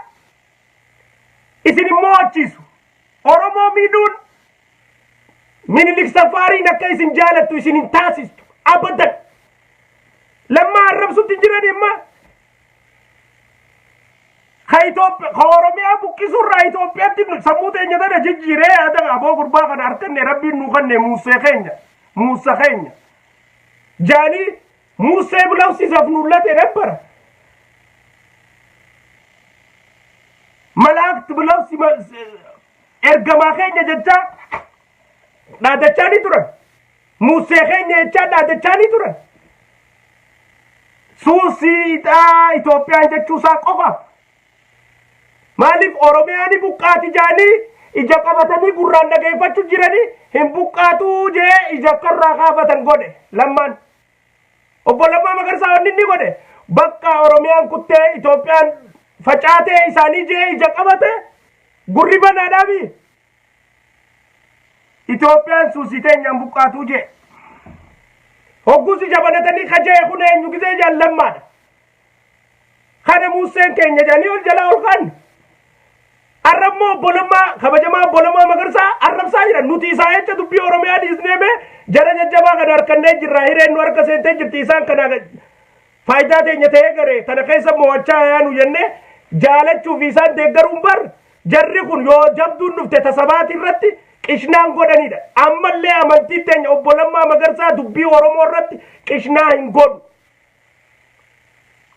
A: isin hin moo'achiisu. Oromoo miidhuun Minilik safaariin akka isin jaalattu isin hin taasistu abadan. Lammaa arrabsutti hin jiran amma. Ka Itoophiyaa, ka Oromiyaa buqqisurraa Itoophiyaatti sammuu teenya tana jijjiiree yaada aboo gurbaa kana harkanne, Rabbiin nuu kanne, muusee keenya, muusa keenya. Jaanii muusee ብለው ሲዘፍኑለት የነበረ፣ መላእክት ብለው ergamaa keenya jechaa dhaadachaa ni turan. Muusee keenya jechaa dhaadachaa ni turan. Suusiidhaa Itoophiyaan jechuusaa qofaaf. Maaliif Oromiyaan buqqaati jaanii ija qabatanii gurraan dhageeffachuu jiranii, hin buqqaatuu jee ija akkarraa kaafatan godhe Lammaan. Obbo Lammaa Magarsaa wanni inni godhe bakka Oromiyaan kuttee Itoophiyaan facaatee isaanii jee ija qabate, gurri banaadhaabi. Itoophiyaan suusii teenyaan buqqaatuu jee. Hogguus ija banatanii kajee kun eenyu gisee jaan, Lammaadha. Kana muuseen keenya jedhanii ol jalaa ol kaan. Arrabmoo obbo Lammaa, kabajamaa obbo Lammaa Magarsaa arrabsaa jiran. Nuti isaa jecha dubbii Oromiyaa dhiisnee mee jara jajjabaa kana harkannee jirra, hireen nu harka seentee jirti, isaan kana faayidaa teenya ta'ee garee tana keessa mo'achaa yaanu jennee jaalachuu fi isaan deeggaruun bar jarri kun yoo jabduun dhufte tasabaati irratti qishnaan godhanidha. Ammallee amantiin teenya obbo Lammaa Magarsaa dubbii Oromoo irratti qishnaa hin godhu.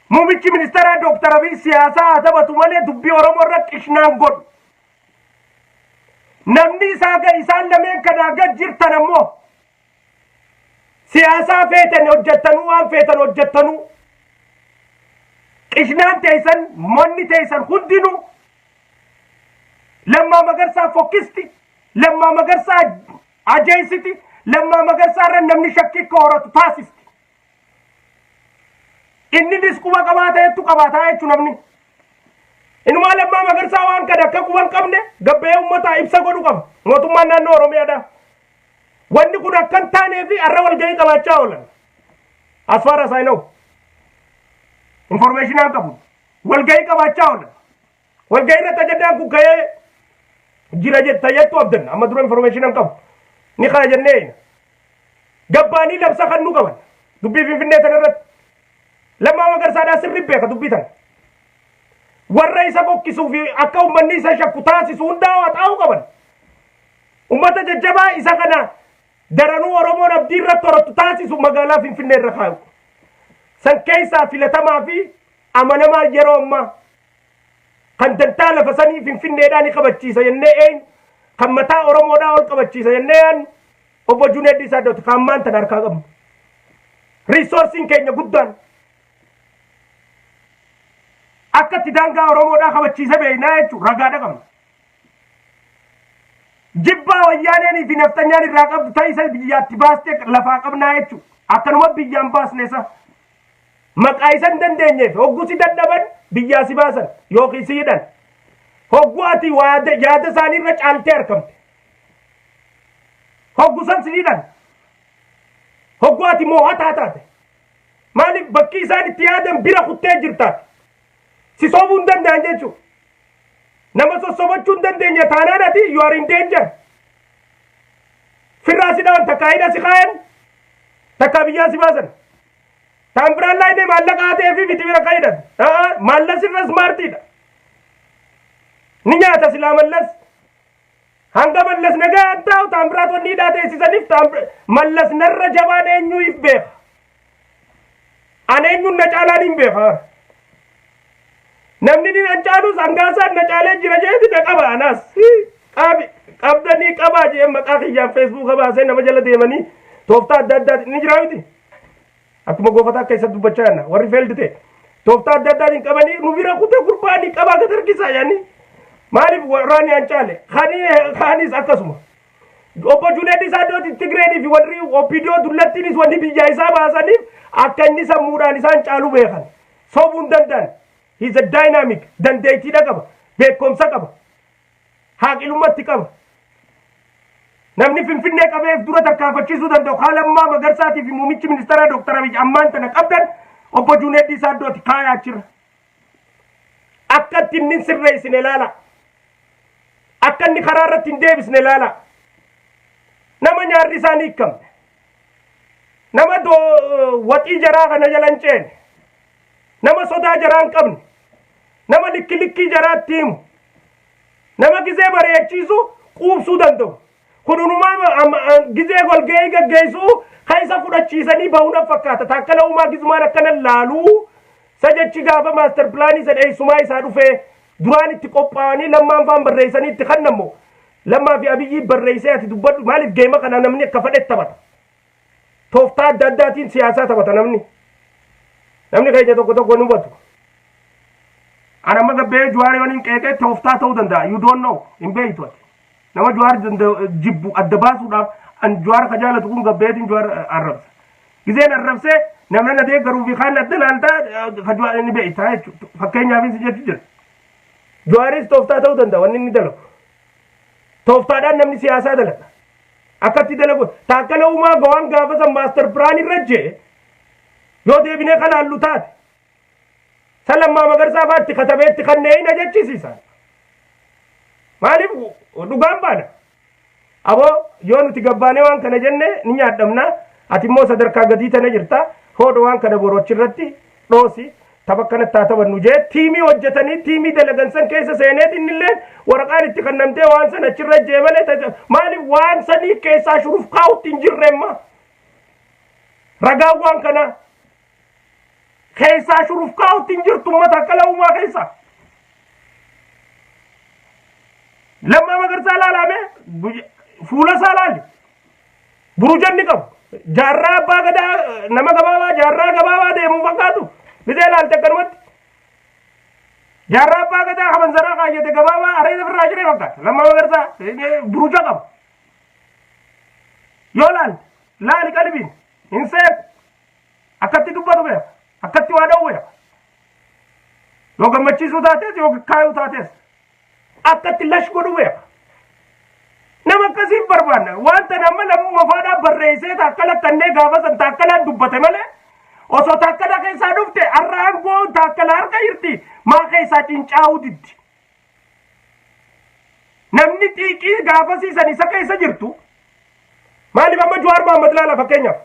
A: Muummichi ministeeraa Dooktar Abiy siyaasaa haa taphatu malee dubbii Oromoo irratti qishnaan godhu. Namni isaa isaan lameen kanaa gad jirtan ammoo siyaasaa feetan hojjettanuu, waan feetan hojjettanuu, qishnaan teessan, manni teessan hundinuu Lammaa Magarsaa fokkisti, Lammaa Magarsaa ajeessiti, Lammaa Magarsaa irra namni shakkii akka horatu taasisti. Inninis quba qabaateettu qabaataa jechuun namni. Inumaa Lammaa Magarsaa waan kana akka quba hin qabne gabbee uummataa ibsa godhu qaba. Mootummaan naannoo Oromiyaadha. Wanni kun akka hin taanee fi har'a walgahii qabaachaa oolan. As far as I know. Information aan qabu. Walgahii qabaachaa oolan. Walgahii irratti ajandaan kun ka'ee jira jetta jettu abdanna. Amma dura information aan qabu. Ni kana jennee gabbaanii labsa kan nu qaban. Dubbii Finfinnee tana irratti. Lammaa Magarsaadhaa sirri beeka dubbii tana. Warra isa fokkisuu fi akka uummanni isa shakku taasisu hundaa haxaa'uu qaban. Uummata jajjabaa isa kana daranuu Oromoon abdii irratti horattu taasisu magaalaa Finfinnee irra kaa'u. San keessaa filatamaa fi amanamaa yeroo ammaa kan dantaa lafa sanii Finfinneedhaa ni kabachiisa jennee eenyu, kan mataa Oromoodhaa ol qabachiisa jennee yaadnu, obbo Juneeddii Saaddooti kan ammaan tana harkaa qabnu. Resourceiin keenya guddaan akka itti daangaa Oromoodhaa kabachiise beeknaa jechuun ragaadha qabna. Jibbaa Wayyaaneenii fi naftanyaan irraa qabdu ta'isa biyyaatti baastee lafaa qabnaa jechuudha. Akkanuma biyyaan baasne isa. Maqaa isa hin dandeenyeef hogguu si dadhaban biyyaa si baasan yookiin si hidhan. Hogguu ati yaada isaanii irra caaltee argamte. Hogguu san si hidhan. Hogguu ati moo'ataa taate. Maaliif bakki isaan itti yaadan bira kuttee jirtaati. Si soobuu hin danda'an jechuudha. Nama sossobachuu hin dandeenye taanaan ati you are in danger. Firraa si dhawan, takkaa hidha si kaayan, takkaa biyyaa si baasan. Taan biraan laayinee maallaqa haatee fi miti bira kaayidhan. Mallas irra smartiidha. Ni nyaata silaa Mallas. Hanga Mallas nagaa taa'u Taambiraat wanni hidhaa teessisaniif Mallas narra jabaan eenyuuf beeka. An eenyuun na caalaan hin beeka. Namni ni nan caalus hangaasaan na caalee jira jeeti na qaba anaas. Qabdanii qabaa jee maqaa kiyyaan Feesbuuka baasee nama jala deemanii tooftaa adda addaatiin ni jiraa miti. Akkuma goofataa keessatti dubbachaa jirra warri failed ta'e. Tooftaa adda addaatiin qabanii nu bira kutee gurbaanii qabaa gad harkisaa yaani. Maaliif waraanni an caale? Kaanis akkasuma. Obbo Junaid Saaddooti Tigreenii fi warri OPDO dullattiinis wanni biyya isaa baasaniif akka inni sammuudhaan isaan caalu beekan. Sobuu hin danda'an. He's a dynamic. Dandeettiidha qaba. Beekumsa qaba. Haaqilummaatti qaba. Namni Finfinnee qabeef dura tarkaanfachiisuu danda'u haala ammaa Magarsaatii fi muummichi ministeeraa Dooktar Abiy ammaan tana qabdan obbo Junaid Saaddooti kaayaa achirra. Akka itti inni sirreessine ilaala. Akka inni karaa irratti hin deebisne ilaala. Nama nyaarri isaanii hiikamne. Nama waxii jaraa kana jala hin ceene. Nama sodaa jaraa hin qabne. Nama likki likkii jaraatti himu. Nama gizee bareechiisu quubsuu danda'u. Kunumaa gizee golga'ii gaggeessuu keessa fudhachiisanii bahuun fakkaata. Taakkala Uumaa gizumaan akkana laaluu sajachi gaafa master planii isa dheessumaa isaa dhufee duraan itti qophaa'anii Lammaan faan barreessanii itti kannammoo Lammaa fi Abiyyii barreessee ati dubbadhu. Maaliif geema kana namni akka fedhe taphata. Tooftaa adda addaatiin siyaasaa taphata namni. Namni keenya tokko tokko ni hubatu. Ana amma gabbee Jawaar yoon hin qeeqee tooftaa ta'uu danda'a. You don't know. Hin beektu ati. Nama Jawaar jibbu adda baasuudhaaf an Jawaar ka jaalatu kun gabbeetiin Jawaar arrabsa. Gizeen arrabsee namni na deeggaruu fi kaan adda laaltaa ka Jawaar inni beektaa jechuudha. Fakkeenyaafis jechuu jira. Jawaaris tooftaa ta'uu danda'a wanni inni dalagu. Tooftaadhaan namni siyaasaa dalaga. Akkatti dalagu Taakkala Uumaa gawaan gaafa san master plan irra jee yoo deebinee kalaallu taate san Lammaa Magarsaa fa'aatti katabeetti kanneen hin ajachisiisan. Maaliif dhugaan baana? Aboo, yoo nuti gabbaanee waan kana jenne ni nyaadhamna. Ati immoo sadarkaa gadii tana jirta. Hoodha waan kana boru achirratti dhoosi. Tapha akkanatti haa taphannu jee tiimii hojjetanii tiimii dalagan san keessa seeneet innillee waraqaan itti kennamtee waan san achirra jee malee, maaliif waan sanii keessaa shuruuf kaa'utti hin jirre amma. Ragaan waan kana keessaa shuruuf kaa'utti hin jirtu uummata akka Uumaa keessa. Lammaa Magarsaa ilaalame, fuula isaa ilaali. Burujanni qabu. Jaarraa abbaa gadaa nama gabaabaa jaarraa gabaabaa deemu fakkaatu. Bisee ilaalte akkanumatti. Jaarraa abbaa gadaa habanzaraa kaayyate gabaabaa areeda ofirraa jiree fakkaata. Lammaa Magarsaa buruja qaba. Yoo laalte laali qalbiin hin seequ. Akkatti dubbatu beeka. Akkatti waa dha'u beeka. Yoo gammachiisuu taates, yoo kaayuu taates, akkatti lash godhu beeka. Nama akkasiif barbaanna. Wanta nama lammuma faadhaa barreessee Taakkala kannee gaafa san Taakkalaan dubbate malee, osoo Taakkala keessaa dhufte har'a aangoo Taakkala harka jirti, maa keessaa cincaa'uu diddi? Namni xiiqii gaafasiisan isa keessa jirtu maaliif amma Jawaar Mohaammed laala fakkeenyaaf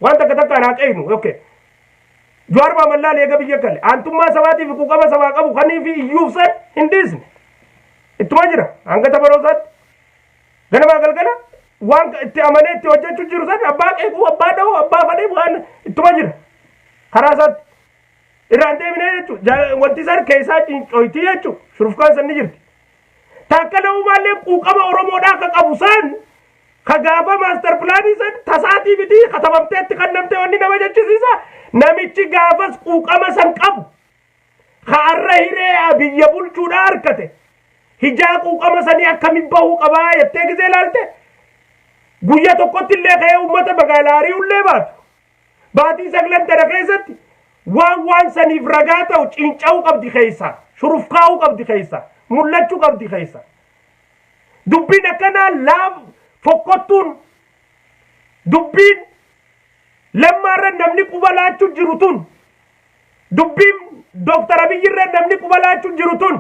A: waan takka takkaan haa qeeynu, okay. Jawaar Mohaammed laala, eega biyya gale aantummaa sabaatii fi quuqama sabaa qabu kanii fi iyyuuf san hin dhiisne, ittuma jira hanga tabaroo isaatti. Ganamaa galgala waan itti amanee itti hojjechuu jiru san abbaa qeequu, abbaa dha'uu, abbaa fadhee waan ittuma jira karaa isaatti irraan deebinee jechuudha. Wanti isaan keessaa cincoyti jechuudha, shurufkaan san ni jirti. Taakkala Uumaallee quuqama Oromoodhaa akka qabu san ka gaafa master planii san tasaatii miti katabamteetti kan namtee wanni nama jechisiisa. Namichi gaafas quuqama san qabu ka arra hiree biyya bulchuudhaa harkate hijaa quuqama sanii akkamiin bahuu qabaa jettee gisee ilaalte, guyya tokkotti illee ka'ee uummata magaalaa ari'ullee baatu, baatii 9 tana keessatti waan saniif ragaa ta'u cinca'uu qabdi keessa, shurufkaa'uu qabdi keessa, mul'achuu qabdi keessa. Dubbiin akkanaa laaf fokkottuun dubbiin Lammaarra namni quba laachuu jiru tun, dubbiin Dooktar Abiyyirra namni quba laachuu jiru tun,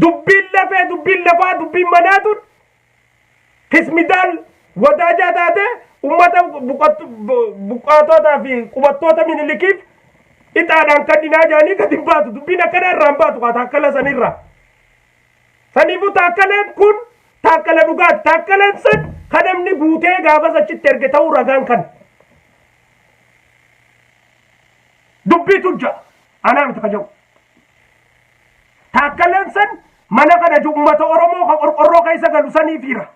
A: dubbiin lafee, dubbiin lafaa, dubbiin manaa tun kismidaal Wadaajaa taate ummata buqqaatotaa fi qubattoota Minilikiif ixaadhaan kan dinaa jaanii gadi hin baatu. Dubbiin akkana irraa hin baatu kaa Taakkala sanirraa. Saniifuu Taakkaleen kun Taakkala dhugaati. Taakkaleen san kan namni guutee gaafas achitti erge ta'uu ragaan kan. Dubbiitu ja'a. Anaa miti ka jedhu. Taakkaleen san mana kana uummata Oromoo kan qorqorroo keessa galu saniif hira.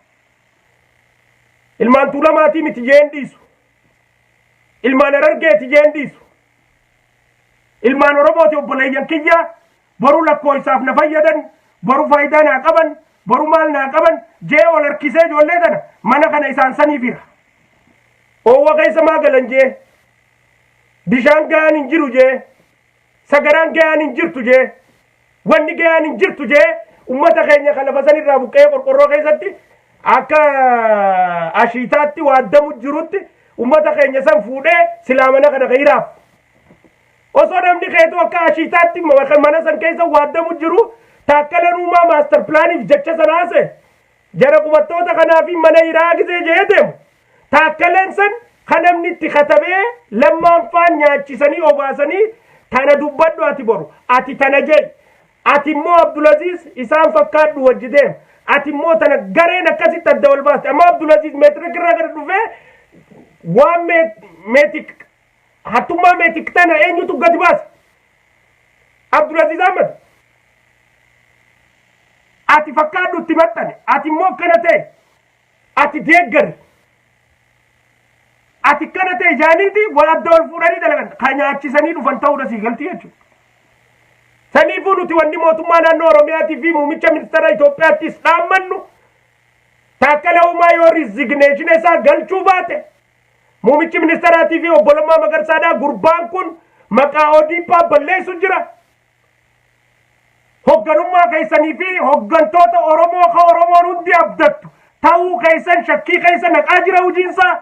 A: Ilmaan Tuulamaatii miti jeen dhiisu. Ilmaan Harargeeti jeen dhiisu. Ilmaan Oromooti, obboleeyyan kiyya boru lakkoofsaaf na fayyadan, boru faayidaa naa qaban, boru maal naa qaban jee ol harkisee ijoollee tana mana kana isaan saniif hira. Oowwa keessa maa galan jee. Bishaan gahaan hin jiru jee. Sagaraan gahaan hin jirtu jee. Wanni gahaan hin jirtu jee ummata keenya kan lafa sanirraa buqqee qorqorroo keessatti akka ashiitaatti waaddamu jirutti ummata keenya san fuudhee silaa mana kana hiraaf. Osoo namni keetu akka ashiitaatti mana san keessa waaddamu jiru, Taakkalaan Uumaa master planiif jecha sana haase jara qubattoota kanaa fi mana hiraa gisee jee deemu. Taakkaleen san kan namni itti katabee Lammaan faan nyaachisanii obaasanii, tana dubbadhu ati, boru ati tana jee, ati immoo Abdulaziz isaan fakkaadhu wajji deem, ati immoo tana, gareen akkasitti adda wal baaste. Amma Abdulaziz Meetirik irraa gad dhufee waan meetik hattummaa meetik tana eenyutu gadi baase? Abdulaziz Ahmad. Ati fakkaadhu itti maxxane, ati immoo akkana ta'e, ati deeggari, ati akkana ta'e jaaniiti wal adda wal fuudhanii dalagan kan nyaachisanii dhufan ta'uudha sii galti jechuudha. Saniifuu nuti wanni mootummaa naannoo Oromiyaatii fi muummicha ministeera Itoophiyaattis dhaammannu, Taakkala Uumaa yoo resignation isaa galchuu baate, muummichi ministeeraatii fi obbo Lammaa Magarsaadhaa, gurbaan kun maqaa ODP balleessu jira. Hogganummaa keessanii fi hoggantoota Oromoo ka Oromoon hundi abdattu ta'uu keessan shakkii keessa naqaa jira hojiinsaa.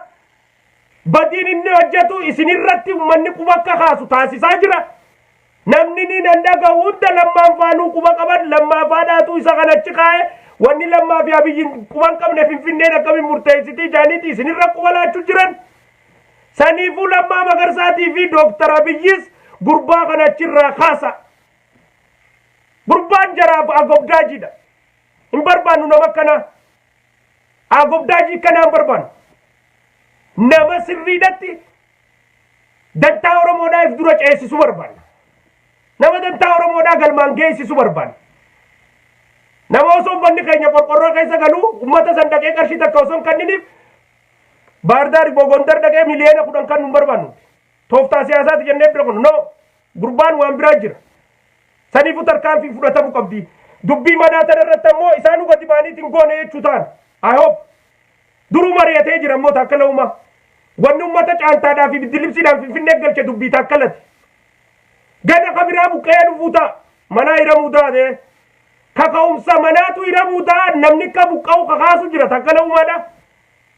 A: Badiin inni hojjetu isinirratti uummanni quba akka kaasu taasisaa jira. Namni ni nan dhaga'u hunda Lammaan faanuu quba qaban, Lammaa faadhaatu isa kan achi kaa'e, wanni Lammaa fi Abiyyiin quba hin qabne Finfinneen akkamiin murteessitii jaaniiti isinirra quba laachuu jiran. Saniifuu Lammaa Magarsaatii fi Dooktar Abiyyis gurbaa kana achirraa kaasa. Gurbaan jaraaf agobdaajiidha. Hin barbaannu nama akkanaa. Agobdaajii akkanaa hin barbaannu. Nama sirriidhatti dantaa Oromoodhaa if dura ceesisu barbaanna. Nama dantaa Oromoodhaa galmaan geessisu barbaanna. Nama osoo uummanni keenya qorqorroo keessa galuu uummata san dhaqee qarshii takka osoo hin kenniniif Baardaar Gondar dhaqee miliyoona 10 kan nu barbaannu. Tooftaa siyaasaati jennee bira kun no, gurbaan waan biraa jira. Saniifuu tarkaanfii fudhatamuu qabdi. Dubbii manaa tana irratti ammoo isaanuu gadi ba'aniitiin goone jechuu ta'an. I hope. Duruu mari'atee jira immoo Taakkala Uumaa. Wanni uummata caantaadhaa fi biddilibsiidhaan Finfinnee galche dubbii Taakkalati. Gana ka biraa buqqee dhufuu ta'a. Manaa hiramuu taate. Kaka'umsa manaatu hiramuu ta'a. Namni akka buqqa'u kakaasu jira Taakkala Uumaadha.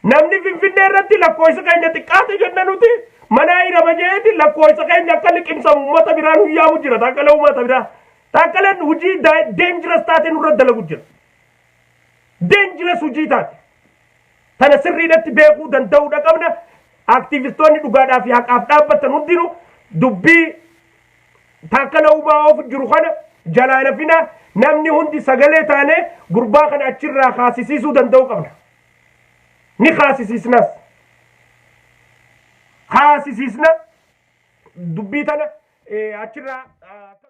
A: Namni Finfinnee irratti lakkoofsa keenya xiqqaate jenna, nuti manaa hirama jeeti lakkoofsa keenya akka liqimsamu uummata biraan huyyaamu jira Taakkala Uumaa ta biraa. Taakkalaan hojii dangerous taate nurra dalagu jira. Dangerous hojii taate. Tana sirriidhatti beekuu danda'uudha qabna. Aktiivistoonni dhugaadhaa fi haqaaf dhaabbatan hundinuu dubbii Taakkala Uumaa oofu jiru kana jalaa nafina. Namni hundi sagalee taanee gurbaa kana achirraa kaasisiisuu danda'uu qabna. Ni kaasisiisnas. Kaasisiisna dubbii tana achirraa.